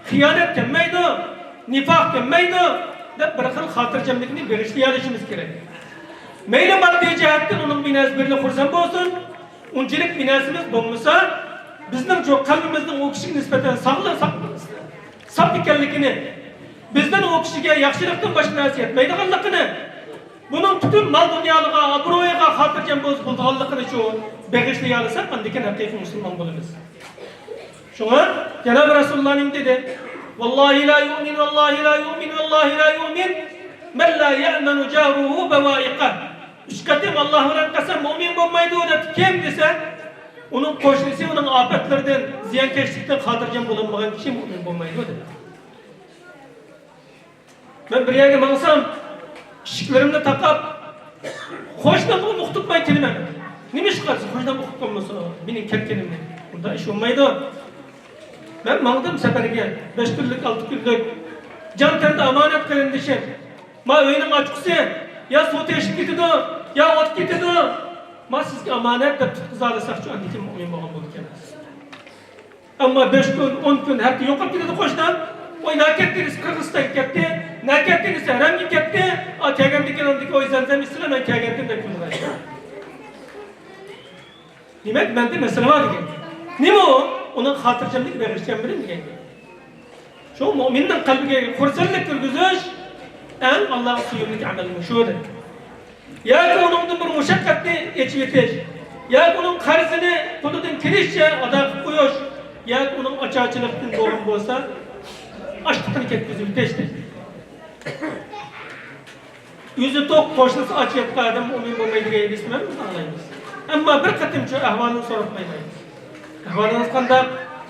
خىيانەت كەلمەيدۇ. نىفاق كەلمەيدۇ، دەپ بىر خىل خاتىرجەملىكنى بېغىشلىيالىشىمىز كېرەك. مەيلى ماددىي جەھەتتىن ئۇنىڭ بىناسى بىرلىك خۇرسەن بولسۇن، ئۇنچىلىك بىناسىمىز بولمىسا، بىزنىڭچۇ قەلبىمىزنىڭ ئۇ كىشىگە نىسبەتەن ساغلىق، ساپ ئىكەنلىكىنى، بىزدىن ئۇ كىشىگە ياخشىلىقتىن باشقا نەرسە يەتمەيدىغانلىقىنى، بۇنىڭ پۈتۈن مال-دۇنيالىرىغا، ئابرۇيىغا خاتىرجەم بولسا بولىدىغانلىقىنىچۇ بېغىشلىيالىساق، ئاندىن كېيىن ھەقىقىي مۇسۇلمان بولىمىز. شۇڭا جانابى رەسۇلۇللا نېمە دېدى؟ «ۋاللاھى لا يۇئمىن، ۋاللاھى لا يۇئمىن، ۋاللاھى لا يۇئمىن، مەن لا يەئمەنۇ جارۇھۇ بەۋائىقەھ.» ئۈچ قېتىم «ئاللا بىلەن قەسەم، مۇئمىن بولمايدۇ» دەپ كىم دېسە، ئۇنىڭ قوشنىسى ئۇنىڭ ئاپەتلىرىدىن، زىيانكەشلىكتىن خاتىرجەم بولالمىغان كىشى مۇئمىن بولمايدۇ دېدى. مەن بىر يەرگە ماڭسام، ئىشىكلىرىمنى تاقاپ، قوشنامغىمۇ ئۇقتۇرماي كېلىمەن. نېمىشقا دېسە، قوشنام ئۇقۇپ قالمىسا مېنىڭ كەتكىنىمنى. ئۇنداق ئىش بولمايدۇ. مەن ماڭدىم سەپەرگە، بەش كۈنلۈك، ئالتە كۈنلۈك. جان تەندە ئامانەت قېرىندىشىم. ما ئۆينىڭ ئاچقۇسى، يا سۇ تېشىپ كېتىدۇ، يا ئوت كېتىدۇ. ما سىزگە ئامانەت دەپ تۇتقۇزالىساقچۇ، ئاندىن كېيىن مۇئمىن بولغان بولىدىكەنمىز. ئەمما بەش كۈن، ئون كۈن، ھەپتە يوقاپ كېتىدۇ قوشنام. ۋاي، نەگە كەتتى دېسە، قىرغىزىستانغا كەتتى، نەگە كەتتى دېسە، ھەرەمگە كەتتى. ئا، كەلگەندىن كېيىن ئاندىكى، ۋاي، زەمزەم ئىچسىلە، مەن كەلگەنتىم دەپ كۈلىدۇ. دېمەك، مەندە مەسىلە بار دېگەن. نېمە ئۇ؟ ئۇنىڭ خاتىرجەملىكى بېغىشلىغان بىلەن دېگەن گەپ. شۇ مۇئمىننىڭ قەلبىگە خۇرسەنلىك كىرگۈزۈش ئەڭ ئاللاغا سۆيۈملۈك ئەمەل مۇشۇ دېدى. ياكى ئۇنىڭدىن بىر مۇشەققەتنى ئېچىۋېتىش، ياكى ئۇنىڭ قەرزىنى قولىدىن كېلىشىچە ئادا قىلىپ قويۇش، ياكى ئۇنىڭ ئاچارچىلىقتىن بولغان بولسا، ئاچلىقىنى كەتكۈزۈۋېتىش دېدى. ئۆزى توق، قوشنىسى ئاچ ياتقان ئادەم مۇئمىن بولمايدۇ دېگەن ھەدىسنى ھەممىمىز ئاڭلايمىز. ئەمما بىر قېتىمچۇ ئەھۋالىنى سوراپ باقمايمىز. ئەھۋالىڭىز قانداق؟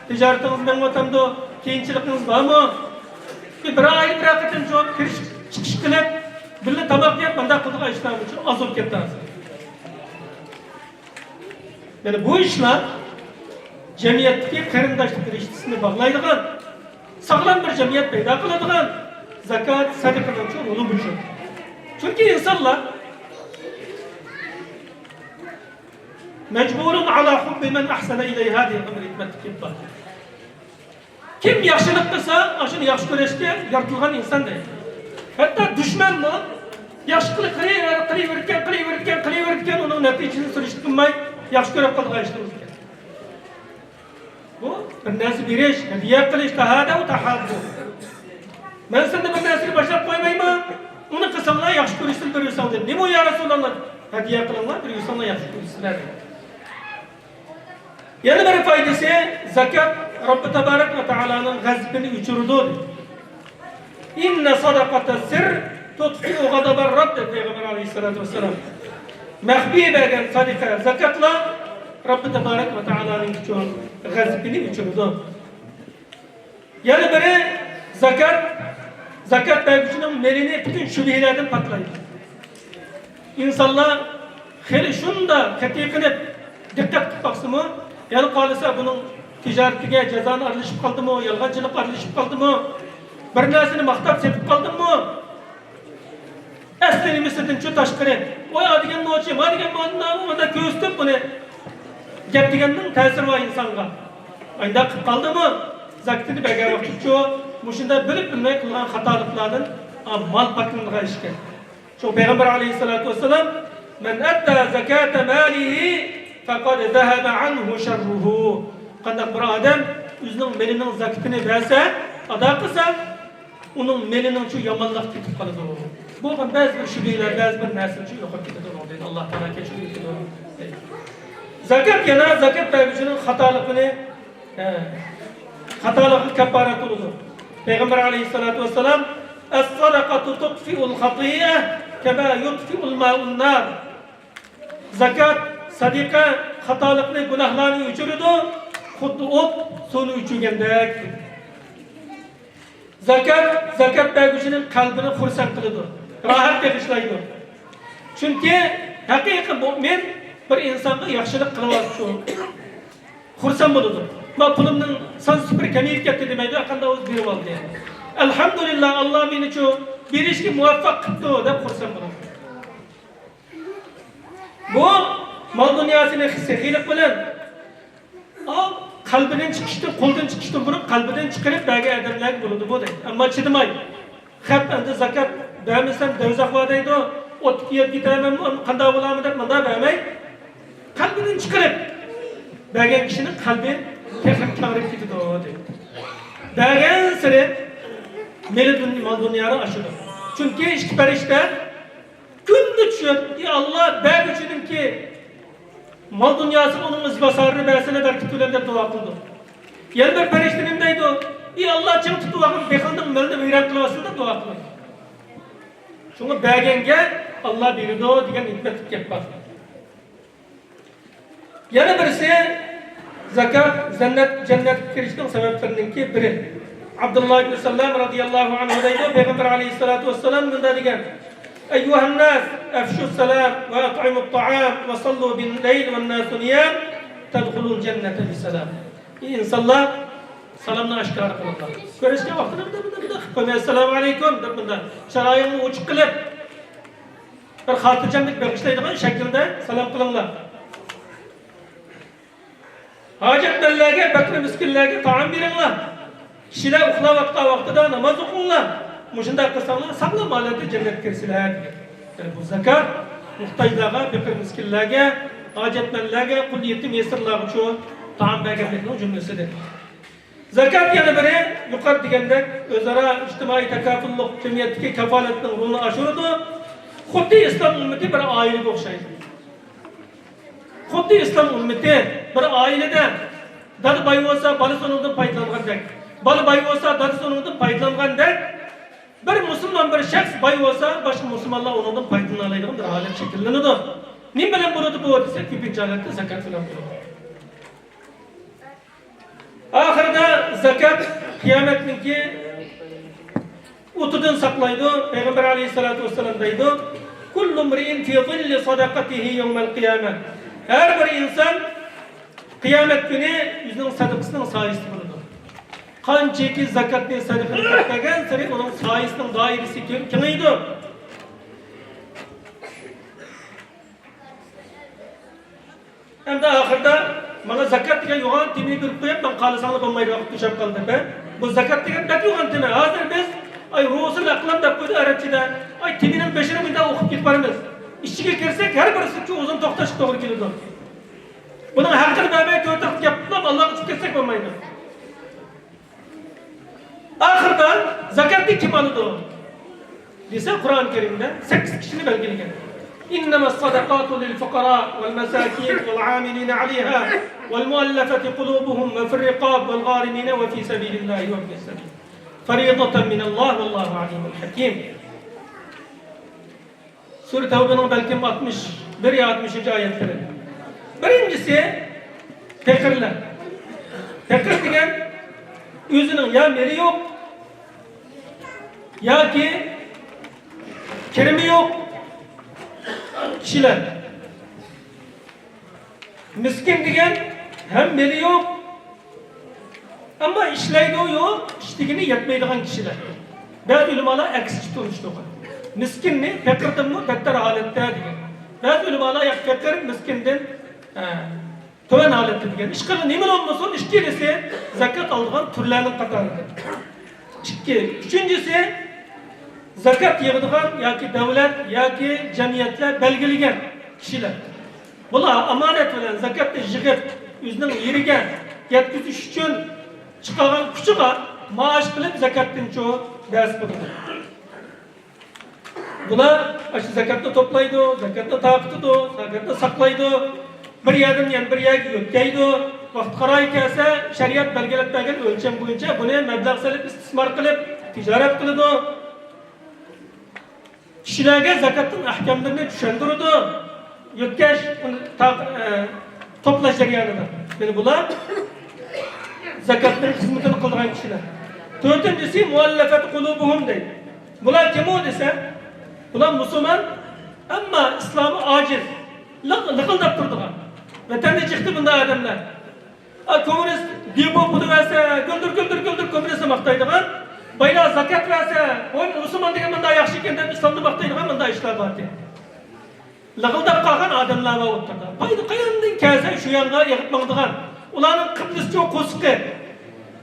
تىجارىتىڭىز مېڭىۋاتامدۇ؟ قىيىنچىلىقىڭىز بارمۇ؟ بىر ئايدا بىر قېتىمچۇ كىرىش چىقىش قىلىپ، بىللە تاماق يەپ، مۇنداق قىلىدىغان ئىشلارمۇچۇ ئاز بولۇپ كەتتى ھازىر. يەنى بۇ ئىشلار جەمئىيەتتىكى قېرىنداشلىق رىشتىسىنى باغلايدىغان، ساغلام بىر جەمئىيەت پەيدا قىلىدىغان زاكات، سەدىقىنىڭچۇ رولى مۇشۇ. چۈنكى ئىنسانلار مەجبۇرۇن ئالا ھۇببى مەن ئەھسەنە ئىلەيھا دېگەن بىر ھېكمەتلىك گەپ بار. كىم ياخشىلىق قىلسا، ئاشۇنى ياخشى كۆرۈشكە يارىتىلغان ئىنسان دەيدۇ. ھەتتا دۈشمەنمۇ ياخشى قىلىپ قىلىۋېرىدىكەن، قىلىۋېرىدىكەن، قىلىۋېرىدىكەن، ئۇنىڭ نەتىجىسىنى سۈرۈشتە قىلماي، ياخشى كۆرۈپ قالىدىغان ئىشلىرىمىز ئىكەن. بۇ بىر نەرسە بېرىش، ھەدىيە قىلىش، تەھادەۋ تەھاببۇ. مەن سىلەرنى بىر نەرسىگە باشلاپ قويمايمەن، ئۇنى قىلساڭلار ياخشى كۆرۈشسىلەر، بىر بىرسىڭلار دېدى. نېمە ئۇ يا رەسۇلاللا؟ ھەدىيە قىلىڭلار، بىر بىرسىڭلار ياخشى كۆرۈشسىلەر. يەنە بىر پايدىسى، زاكات رەببى تەبارەك ۋە تائالانىڭ غەزىپىنى ئۆچۈرىدۇ. ئىننە سەدەقەتە سىر تۇتفىئۇ غەزەبە رەب دېدى پەيغەمبەر ئەلەيھىسسالاتۇ ۋەسسالام. مەخپىي بەرگەن سەدىقە، زاكاتلار رەببى تەبارەك ۋە تائالانىڭ كۈچى، غەزىپىنى ئۆچۈرىدۇ. يەنە بىرى، زاكات، زاكات بەرگۈچىنىڭ مېلىنى پۈتۈن شۈبھىلەردىن پاكلايدۇ. ئىنسانلار خېلى شۇنداق قېتىي قىلىپ دىققەت قىلىپ باقسىمۇ، يەنە قالسا بۇنىڭ تىجارىتىگە جازانە ئارىلىشىپ قالدىمۇ، يالغانچىلىق ئارىلىشىپ قالدىمۇ، بىر نەرسىنى ماختاپ سېتىپ قالدىمۇ، ئەسلى نېمىسىدىنچۇ تاشقىرى، ئۇ يا دېگەن نوچى، ما دېگەن مانا، مانا كۆرسىتىپ بۇنى گەپ دېگەننىڭ تەسىرى بار ئىنسانغا. ئانداق قىلىپ قالدىمۇ، زاكىتىنى بەرگەن ۋاقتىچۇ، مۇشۇنداق بىلىپ بىلمەي قىلغان خاتالىقلاردىن، ئا، مال پاكلىنىدىغان ئىشكەن. شۇ پەيغەمبەر ئەلەيھىسسالاتۇ ۋەسسالام، مەن ئەددە زاكاتە مالىھى فەقەد زەھەبە ئەنھۇ شەررۇھۇ. قانداق بىر ئادەم ئۆزىنىڭ مېلىنىڭ زاكىتىنى بەرسە، ئادا قىلسا، ئۇنىڭ مېلىنىڭچۇ يامانلىقى كېتىپ قالىدۇ. بولغان بەزى بىر شۈبھىلەر، بەزى بىر نەرسىلەرچۇ يوقاپ كېتىدۇ ئۇنىڭدىن. ئاللا تائالا كەچۈرۈم ئېيتىدۇ. زاكات يەنە زاكات بەرگۈچىنىڭ خاتالىقىنى، ئە، خاتالىقىغا كاپپارەت بولىدۇ. پەيغەمبەر ئەلەيھىسسالاتۇ ۋەسسالام، ئەسسەدەقەتۇ تۇتفىئۇل خەتىئە كەما يۇتفىئۇل ماءۇن نار. زاكات، سەدىقە خاتالىقنى، گۇناھلارنى ئۆچۈرىدۇ، خۇددى ئوت سۇنى ئۆچۈرگەندەك. زاكات، زاكات بەرگۈچىنىڭ قەلبىنى خۇرسەن قىلىدۇ، راھەت بېغىشلايدۇ. چۈنكى ھەقىقىي مۇئمىن بىر ئىنسانغا ياخشىلىق قىلىۋاتىدۇ، خۇرسەن بولىدۇ. ما پۇلۇمنىڭ سان سۈپۈرە كېمىيىپ كەتتى دېمەيدۇ، قانداق بولسا بېرىۋالدى. ئەلھەمدۇلىللا، ئاللا مېنىچۇ بېرىشكە مۇۋەپپەق قىپتۇ دەپ خۇرسەن بولىدۇ. بۇ مال دۇنياسىنى سېخىيلىق بىلەن، ئا، قەلبىدىن چىقىشتىن، قولدىن چىقىشتىن بۇرۇن قەلبىدىن چىقىرىپ بەرگەن ئادەملەرگە بولىدۇ بۇ دەيدۇ. ئەمما چىدىماي، خەپ ئەمدى زاكات بەرمىسەم دوزاخ بار دەيدۇ، ئوتتىكى يەپ كېتەرمەنمۇ، قانداق بولامەن دەپ مۇنداق بەرمەي، قەلبىدىن چىقىرىپ بەرگەن كىشىنىڭ قەلبى تېخىمۇ كەڭرەپ كېتىدۇ دەيدۇ. بەرگەنسېرى مېلى دۇن-، مال دۇنيالار ئاشىدۇ. چۈنكى ئىككى پەرىشتە كۈندە چۈشۈپ، ئى ئاللا، بەرگۈچىنىڭكى مال دۇنياسىغا ئۇنىڭ ئىزباسارىنى بەرسىلە بەرىكەت بىلەن دەپ دۇئا قىلىدۇ. يەنە بىر پەرىشتە نېمە دەيدۇ؟ ئى ئاللا، چىڭ تۇتۇۋالغىن، بېخىلنىڭ مېلىنى ۋەيران قىلىۋەتسۇن دەپ دۇئا قىلىدۇ. شۇڭا بەرگەنگە ئاللا بېرىدۇ دېگەن ھېكمەتلىك گەپ بار. يەنە بىرسى، زاكات جەننەت، جەننەتكە كىرىشنىڭ سەۋەبلىرىنىڭكى بىرى. ئابدۇللا ئىبن سالام رازىياللاھۇ ئەنھۇ دەيدۇ، پەيغەمبەر ئەلەيھىسسالاتۇ ۋەسسالام مۇنداق دېگەن، أيها الناس أفشوا السلام وأطعموا الطعام وصلوا بالليل والناس نيام تدخلوا الجنة بسلام. ئى ئىنسانلار، سالامنى ئاشكارا قىلىڭلار. كۆرۈشكەن ۋاقتىدا بىر، بىر، بىر قىلىپ قويماي، ئەسسالامۇ ئەلەيكۇم دەپ مۇنداق چىرايىڭنى ئوچۇق قىلىپ، بىر خاتىرجەملىك بېغىشلايدىغان شەكىلدە سالام قىلىڭلار. ھاجەتمەنلەرگە، پەقىر مىسكىنلەرگە تائام بېرىڭلار. كىشىلەر ئۇخلاۋاتقان ۋاقتىدا ناماز ئوقۇڭلار. مۇشۇنداق قىلساڭلار ساغلام ھالەتتە جەننەتكە كىرىسىلەر دېگەن. يەنى بۇ زاكات موھتاجلارغا، پېقىر مىسكىنلەرگە، ھاجەتمەنلەرگە، قۇل يېتىم يېسىرلارغىچۇ تائام بەرگەنلىكنىڭ جۈملىسىدىن. زاكات يەنە بىرى، يۇقىرىدا دېگەندەك، ئۆزئارا ئىجتىمائىي تاكاپۇللۇق، جەمئىيەتتىكى كاپالەتنىڭ رولىنى ئاشۇرىدۇ. خۇددى ئىسلام ئۈممىتى بىر ئائىلىگە ئوخشايدۇ. خۇددى ئىسلام ئۈممىتى بىر ئائىلىدە، دادا باي بولسا، بالىسى ئۇنىڭدىن پايدىلانغاندەك، بالا باي بولسا، دادىسى ئۇنىڭدىن پايدىلانغاندەك، بىر مۇسۇلمان بىر شەخس باي بولسا، باشقا مۇسۇلمانلار ئۇنىڭدىن پايدىلىنالايدىغان بىر ھالەت شەكىللىنىدۇ. نېمە بىلەن بولىدۇ بۇ دېسە، كۆپىنچە ھالەتتە زاكات بىلەن بولىدۇ. ئاخىرىدا زاكات قىيامەتنىڭكى ئوتىدىن ساقلايدۇ. پەيغەمبەر ئەلەيھىسسالاتۇ ۋەسسالام دەيدۇ، كل امرئ في ظل صدقته يوم القيامة. ھەر بىر ئىنسان قىيامەت كۈنى ئۆزىنىڭ سەدىقىسىنىڭ سايىسىدا بولىدۇ. قانچىكى زاكاتنى، سەدىقىنى كۆپ بەرگەنسېرى ئۇنىڭ سايىسىنىڭ دائىرىسى كېڭىيىدۇ. ئەمدى ئاخىرىدا ماڭا زاكات دېگەن يوغان تېمىنى بېرىپ قويۇپ، مەن خالىساڭلار بولمايدۇ، ۋاقىت توشاپ قالدى دەپ، ھە؟ بۇ زاكات دېگەن بەك يوغان تېما. ھازىر بىز، ئاي، رۇئۇسۇل ئەقلام دەپ قويدى ئەرەبچىدە. ئاي، تېمىنىڭ بېشىنى مۇنداق ئوقۇپ كېتىپ بارىمىز. ئىچىگە كىرسەك، ھەر بىرسى ئۈچۈن ئۇزۇن توختاشقا توغرا كېلىدۇ. بۇنىڭ ھەققىنى بەرمەي تۆت ھەققە گەپ قىلىپ، ئاللاغا چىقىپ كەتسەك بولمايدۇ. ئاخىرىدا زاكاتنى كىم ئالىدۇ دېسە، قۇرئان كەرىمدە سەككىز كىشىنى بەلگىلىگەن. إنما الصدقات للفقراء والمساكين والعاملين عليها والمؤلفة قلوبهم وفي الرقاب والغارمين وفي سبيل الله وابن السبيل فريضة من الله والله عليم حكيم. سۈرە تەۋبىنىڭ بەلكىم ئاتمىش بىر يا ئاتمىشىنچى ئايەتلىرى. بىرىنچىسى، پېقىرلار. پېقىر دېگەن ئۆزىنىڭ يا مېلى يوق، ياكى كىرىمى يوق كىشىلەر. مىسكىن دېگەن ھەم مېلى يوق، ئەمما ئىشلەيدۇ، يوق، ئىشلىگىنى يەتمەيدىغان كىشىلەر. بەزى ئۆلىمالار ئەكسىچە تونۇشتۇرغان. مىسكىننى پېقىردىنمۇ بەتتەر ھالەتتە دېگەن. بەزى ئۆلىمالار يا پېقىر، مىسكىندىن، ئە، تۆۋەن ھالەتتە دېگەن. ئىشقىلىپ، نېمىلا بولمىسۇن، ئىككىلىسى زاكات ئالىدىغان تۈرلەرنىڭ قاتارىدا. ئىككى. ئۈچىنچىسى، زاكات يىغىدىغان ياكى دۆلەت ياكى جەمئىيەتلەر بەلگىلىگەن كىشىلەر. بۇلار ئامانەت بىلەن زاكاتنى يىغىپ، ئۆزىنىڭ يېرىگە يەتكۈزۈش ئۈچۈن چىقارغان كۇچىغا مائاش قىلىپ زاكاتتىنچۇ بەرسە بولىدۇ. بۇلار ئاشۇ زاكاتنى توپلايدۇ، زاكاتنى تارقىتىدۇ، زاكاتنى ساقلايدۇ، بىر يەردىن يەنە بىر يەرگە يۆتكەيدۇ. ۋاقتى قارارى كەلسە، شەرىئەت بەلگىلەپ بەرگەن ئۆلچەم بويىچە بۇنى مەبلەغ سېلىپ ئىستىسمار قىلىپ تىجارەت قىلىدۇ. كىشىلەرگە زاكاتنىڭ ئەھكاملىرىنى چۈشەندۈرىدۇ. يۆتكەش، ئۇنى تا-، ئە، توپلاش جەريانىدا. مانا بۇلار زاكاتنىڭ خىزمىتىنى قىلىدىغان كىشىلەر. تۆتىنچىسى، مۇئەللەفەتۇ قۇلۇبۇھۇم دەيدۇ. بۇلار كىم ئۇ دېسە، بۇلار مۇسۇلمان، ئەمما ئىسلامى ئاجىز، لىق-، لىقىلداپ تۇرىدىغان. ۋەتەندە چىقتى بۇنداق ئادەملەر. ئا، كوممۇنىست دېپو پۇلى بەرسە، گۈلدۈر، گۈلدۈر، گۈلدۈر كوممۇنىستنى ماختايدىغان، بايلار زاكات بەرسە، ۋاي، مۇسۇلمان دېگەن مۇنداق ياخشى ئىكەن دەپ ئىسلامنى ماختايدىغان مۇنداق ئىشلار بار ئىكەن. لىغىلداپ قالغان ئادەملەر بار ئوتتۇرىدا. پايدا قاياندىن كەلسە شۇ يانغا ئېغىپ ماڭىدىغان. ئۇلارنىڭ قىبلىسى يوق قورسىقى.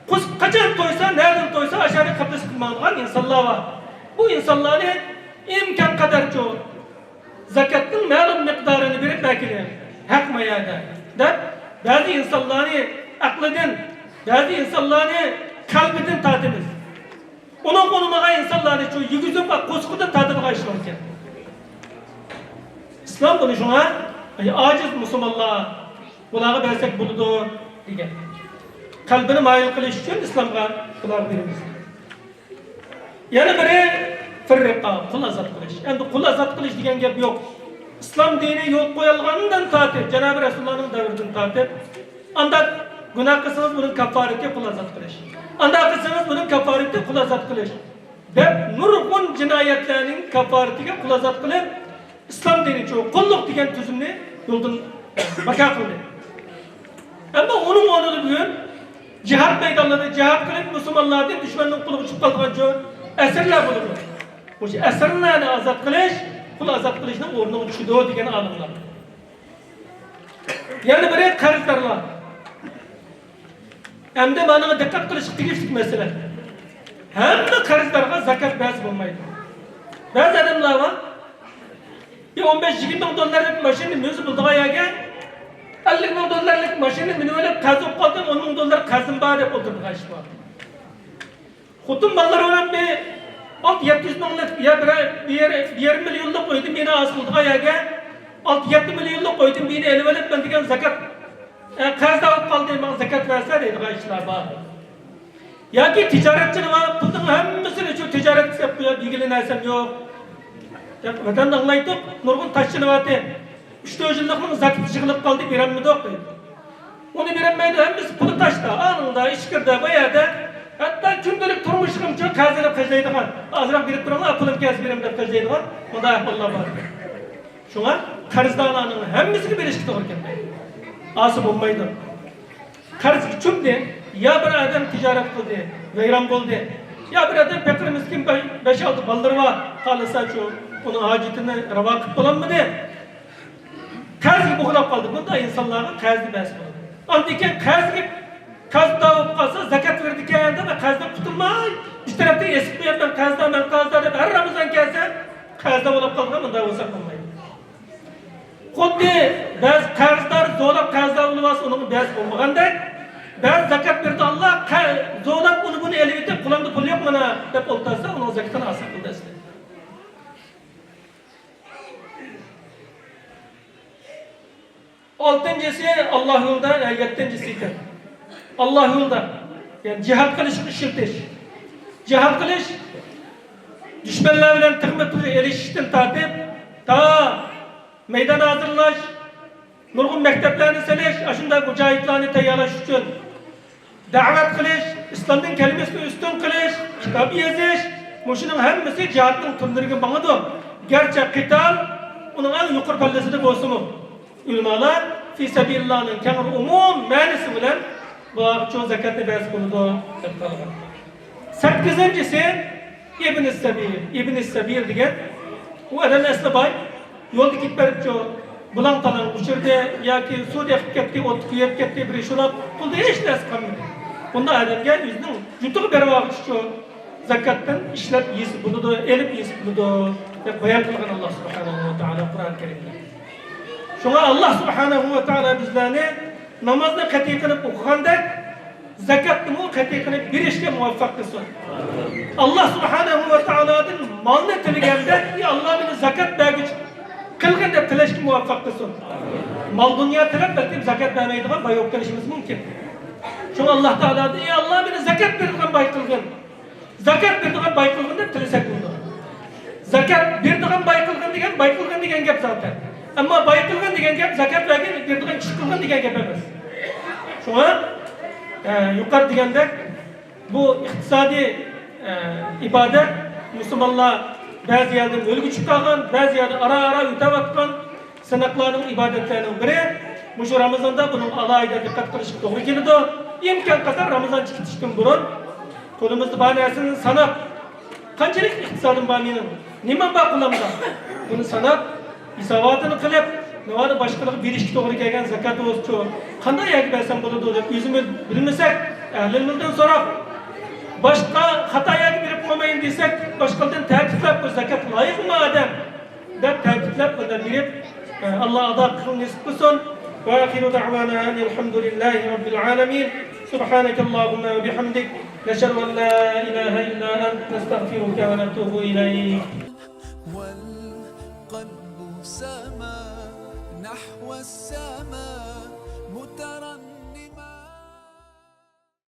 قورسىقى قاچان تويسا، نەدىن تويسا، ئاشۇ يەرگە قىبلىسى قىلىپ ماڭىدىغان ئىنسانلار بار. بۇ ئىنسانلارنى ئىمكان قەدەرچە زاكاتنىڭ مەلۇم مىقدارىنى بېرىپ بەرگىلى، ھەق مايەدە، دەپ، بەزى ئىنسانلارنى ئەقلىدىن، بەزى ئىنسانلارنى قەلبىدىن تارتىمىز. ئۇنىڭغا ئۇنىمىغان ئىنسانلارنى شۇ يېگۈزۈپ ۋە قورسىقىدىن تارتىدىغان ئىشلار ئىكەن. ئىسلام بۇنى شۇڭا، ئاجىز مۇسۇلمانلار، بۇلارغا بەرسەك بولىدۇ، دېگەن. قەلبىنى مايىل قىلىش ئۈچۈن ئىسلامغا بۇلارغا بېرىمىز. يەنە بىرى، فىررىقاب، قۇل ئازاد قىلىش. ئەمدى قۇل ئازاد قىلىش دېگەن گەپ يوق. ئىسلام دىنى يولغا قويۇلغاندىن تارتىپ، جانابى رەسۇلۇللانىڭ دەۋرىدىن تارتىپ، ئانداق گۇناھ قىلسىڭىز، بۇنىڭ كاپپارىتى قۇل ئازاد قىلىش. ئانداق قىلسىڭىز، بۇنىڭ كاپپارىتى قۇل ئازاد قىلىش، دەپ نۇرغۇن جىنايەتلەرنىڭ كاپپارىتىگە قۇل ئازاد قىلىپ، ئىسلام دىنىچۇ قۇللۇق دېگەن تۈزۈمنى يولدىن بەرپا قىلدى. ئەمما ئۇنىڭ ئورنىدا بۈگۈن جىھاد مەيدانلىرىدا جىھاد قىلىپ، مۇسۇلمانلاردىن دۈشمەننىڭ قولىغا چۈشۈپ قالىدىغانچۇ ئەسىرلەر بولىدۇ. مۇشۇ ئەسىرلەرنى ئازاد قىلىش قۇل ئازاد قىلىشنىڭ ئورنىغا چۈشىدۇ، دېگەن ئالىملار. يەنە بىرى، قەرزدارلار. ئەمدى مانىڭغا دىققەت قىلىشقا تېگىشلىك مەسىلە. ھەممە قەرزدارغا زاكات بەرسە بولمايدۇ. بەزى ئادەملەر بار، بىر ئون بەش يىگىرمە مىڭ دوللارلىق ماشىنىنى مىنسە بولىدىغان يەرگە، ئەللىك مىڭ دوللارلىق ماشىنىنى مىنىۋېلىپ، قەرز بولۇپ قالدىم، ئون مىڭ دوللار قەرزىم بار دەپ ئولتۇرىدىغان ئىش بار. خوتۇن بالىلىرى بىلەن بىر ئالتە يەتتە يۈز مىڭلىق يا بىر، بىر، بىر يېرىم مىليونلۇق ئۆيدىن بىرنى ھاسىل قىلىدىغان يەرگە، ئالتە يەتتە مىليونلۇق ئۆيدىن بىرنى ئېلىۋېلىپ، مەن دېگەن زاكات، ئە، قەرزدار بولۇپ قالدى، ماڭا زاكات بەرسە دەيدىغان ئىشلار بار. ياكى تىجارەتچىلەر بار، پۇلنىڭ ھەممىسىنى شۇ تىجارەتكە سېلىپ قويۇپ، بېگىلى نەرسەم يوق دەپ ۋەتەندە ئاڭلايتتۇق، نۇرغۇن تاشچىلار بارتى. ئۈچ تۆت يىللىقنىڭ زاكىتى يىغىلىپ قالدى، بېرەلمىدۇق دەيدۇ. ئۇنى بېرەلمەيدۇ، ھەممىسى پۇلى تاشتا، ئانىڭدا، ئىچكىرىدە، بۇ يەردە. ھەتتا كۈندىلىك تۇرمۇشىغىمۇ قەرز ئېلىپ خەجلەيدىغان. ئازراق بېرىپ تۇرۇڭلار، پۇلۇم كەلسە بېرىمەن دەپ خەجلەيدىغان مۇنداق ئەھۋاللار بار. شۇڭا قەرزدارلارنىڭ ھەممىسىگە بېرىشكە توغرا كەلمەيدۇ. ئاسا بولمايدۇ. قەرزگە چۈمدى، يا بىر ئادەم تىجارەت قىلدى، ۋەيران بولدى. يا بىر ئادەم پېقىر مىسكىن، بە-، بەش-ئالتە بالىلىرى بار، خالىسا شۇ ئۇنىڭ ھاجىتىنى راۋا قىلىپ بولالمىدى. قەرزگە بوغۇلۇپ قالدى. بۇنداق ئىنسانلارغا قەرزنى بەرسە بولىدۇ. ئاندىن كېيىن قەرزگە، قەرزدار بولۇپ قالسا، زاكات بېرىدىكەن دەپ، قەرزدىن قۇتۇلماي، بىر تەرەپتىن ئېسىپ قويۇپ، مەن قەرزدار، مەن قەرزدار دەپ، ھەر رامىزان كەلسە، قەرزدار بولۇپ قالىدىغان، مۇنداق بولسا بولمايدۇ. خۇددى بەزى قەرزدار زورلاپ قەرزدار بولۇۋالسا، ئۇنىڭغا بەرسە بولمىغاندەك، بەزى زاكات بېرىدىغانلار قە-، زورلاپ ئۇنى بۇنى ئېلىۋېتىپ، قولۇمدا پۇل يوق مانا دەپ ئولتۇرسا، ئۇنىڭ زاكىتىنى ھاسىل قىلدى ئەسلى. ئالتىنچىسى، ئاللا يولىدا، يەتتىنچىسى ئىكەن. ئاللا يولىدا، يەنى جىھاد قىلىشقا ئىشلىتىش. جىھاد قىلىش، دۈشمەنلەر بىلەن تىغمۇ تىغ ئېلىشىشتىن تارتىپ، تا مەيدان ھازىرلاش، نۇرغۇن مەكتەپلەرنى سېلىش، ئاشۇنداق مۇجاھىدلارنى تەييارلاش ئۈچۈن دەۋەت قىلىش، ئىسلامنىڭ كەلىمىسىنى ئۈستۈن قىلىش، كىتاب يېزىش، مۇشۇنىڭ ھەممىسى جىھادنىڭ تۈرلىرىگە ماڭىدۇ. گەرچە قىتال ئۇنىڭ ئەڭ يۇقىرى پەللىسىدە بولسىمۇ، ئۆلىمالار في سبيل اللهنىڭ كەڭرى ئومۇم مەنىسى بىلەن بۇلارغىچۇ زاكاتنى بەرسە بولىدۇ دەپ قالغان. سەككىزىنچىسى، ئىبنى سەبىل. ئىبنى سەبىل دېگەن، ئۇ ئادەم ئەسلى باي، يولدا كېتىپ بېرىپچۇ، بۇلاڭ-تالاڭ ئۇچرىدى ياكى سۇدا ئېقىپ كەتتى، ئوتتا كۆيۈپ كەتتى، بىر شۇلاپ، پۇلدا ھېچ نەرسە قالمىدى. بۇنداق ئادەمگە ئۆزىنىڭ جۇتىغا بېرىۋالغۇچىچۇ، زاكاتتىن ئىشلەپ يېسە بولىدۇ، ئېلىپ يېسە بولىدۇ، دەپ بايان قىلغان ئاللا سۇبھانەھۇ ۋە تائالا قۇرئان كەرىمدە. شۇڭا ئاللا سۇبھانەھۇ ۋە تائالا بىزلەرنى نامازنى قەتئىي قىلىپ ئوقۇغاندەك، زاكاتنىمۇ قەتئىي قىلىپ بېرىشكە مۇۋەپپەق قىلسۇن. ئاللا سۇبھانەھۇ ۋە تائالادىن مالنى تىلىگەندەك، ئى ئاللا، مېنى زاكات بەرگۈچى قىلغىن دەپ تىلەشكە مۇۋەپپەق قىلسۇن. مال-دۇنيا تىلەپ، بەلكىم زاكات بەرمەيدىغان باي بولۇپ قېلىشىمىز مۇمكىن. شۇڭا ئاللا تائالادىن، ئى ئاللا، مېنى زاكات بېرىدىغان باي قىلغىن، زاكات بېرىدىغان باي قىلغىن دەپ تىلىسەك بولىدۇ. زاكات بېرىدىغان باي قىلغىن دېگەن، باي قىلغىن دېگەن گەپ زاتەن. ئەمما باي قىلغىن دېگەن گەپ زاكات بەرگەن، بېرىدىغان كىشى قىلغىن دېگەن گەپ ئەمەس. شۇڭا، ئە، يۇقىرىدا دېگەندەك، بۇ ئىقتىسادىي، ئە، ئىبادەت، مۇسۇلمانلار بەزى يەردە ئۆلگە چۈشۈپ قالغان، بەزى يەردە ئارا-ئارا ئۆتەۋاتقان سىناقلارنىڭ، ئىبادەتلەرنىڭ بىرى. مۇشۇ رامىزاندا بۇنىڭغا ئالاھىدە دىققەت قىلىشقا توغرا كېلىدۇ. ئىمكان قەدەر رامىزان چىقىشتىن بۇرۇن قولىمىزدا بار نەرسىنى ساناپ، قانچىلىك ئىقتىسادىم بار مېنىڭ، نېمە بار قولۇمدا، بۇنى ساناپ، ھېساباتىنى قىلىپ، ناۋادا باشقىلارغا بېرىشكە توغرا كەلگەن زاكات بولسىچۇ، قانداق يەرگە بەرسەم بولىدۇ دەپ ئۆزىمىز بىلمىسەك، ئەھلى ئىلمىدىن سوراپ، باشقا خاتا يەرگە بېرىپ قالمايمەن دېسەك، باشقىلىرىدىن تەكىتلەپ، بۇ زاكاتقا لايىقمۇ ئادەم؟ دەپ تەكىتلەپ، بۇنداق بېرىپ، ئاللا ئادا قىلغىنى نېسىپ قىلسۇن. وآخر دعوانا أن الحمد لله رب العالمين. سبحانك اللهم وبحمدك، نشهد أن لا إله إلا أنت، نستغفرك ونتوب إليك. والقلب سما نحو السماء مترقبا.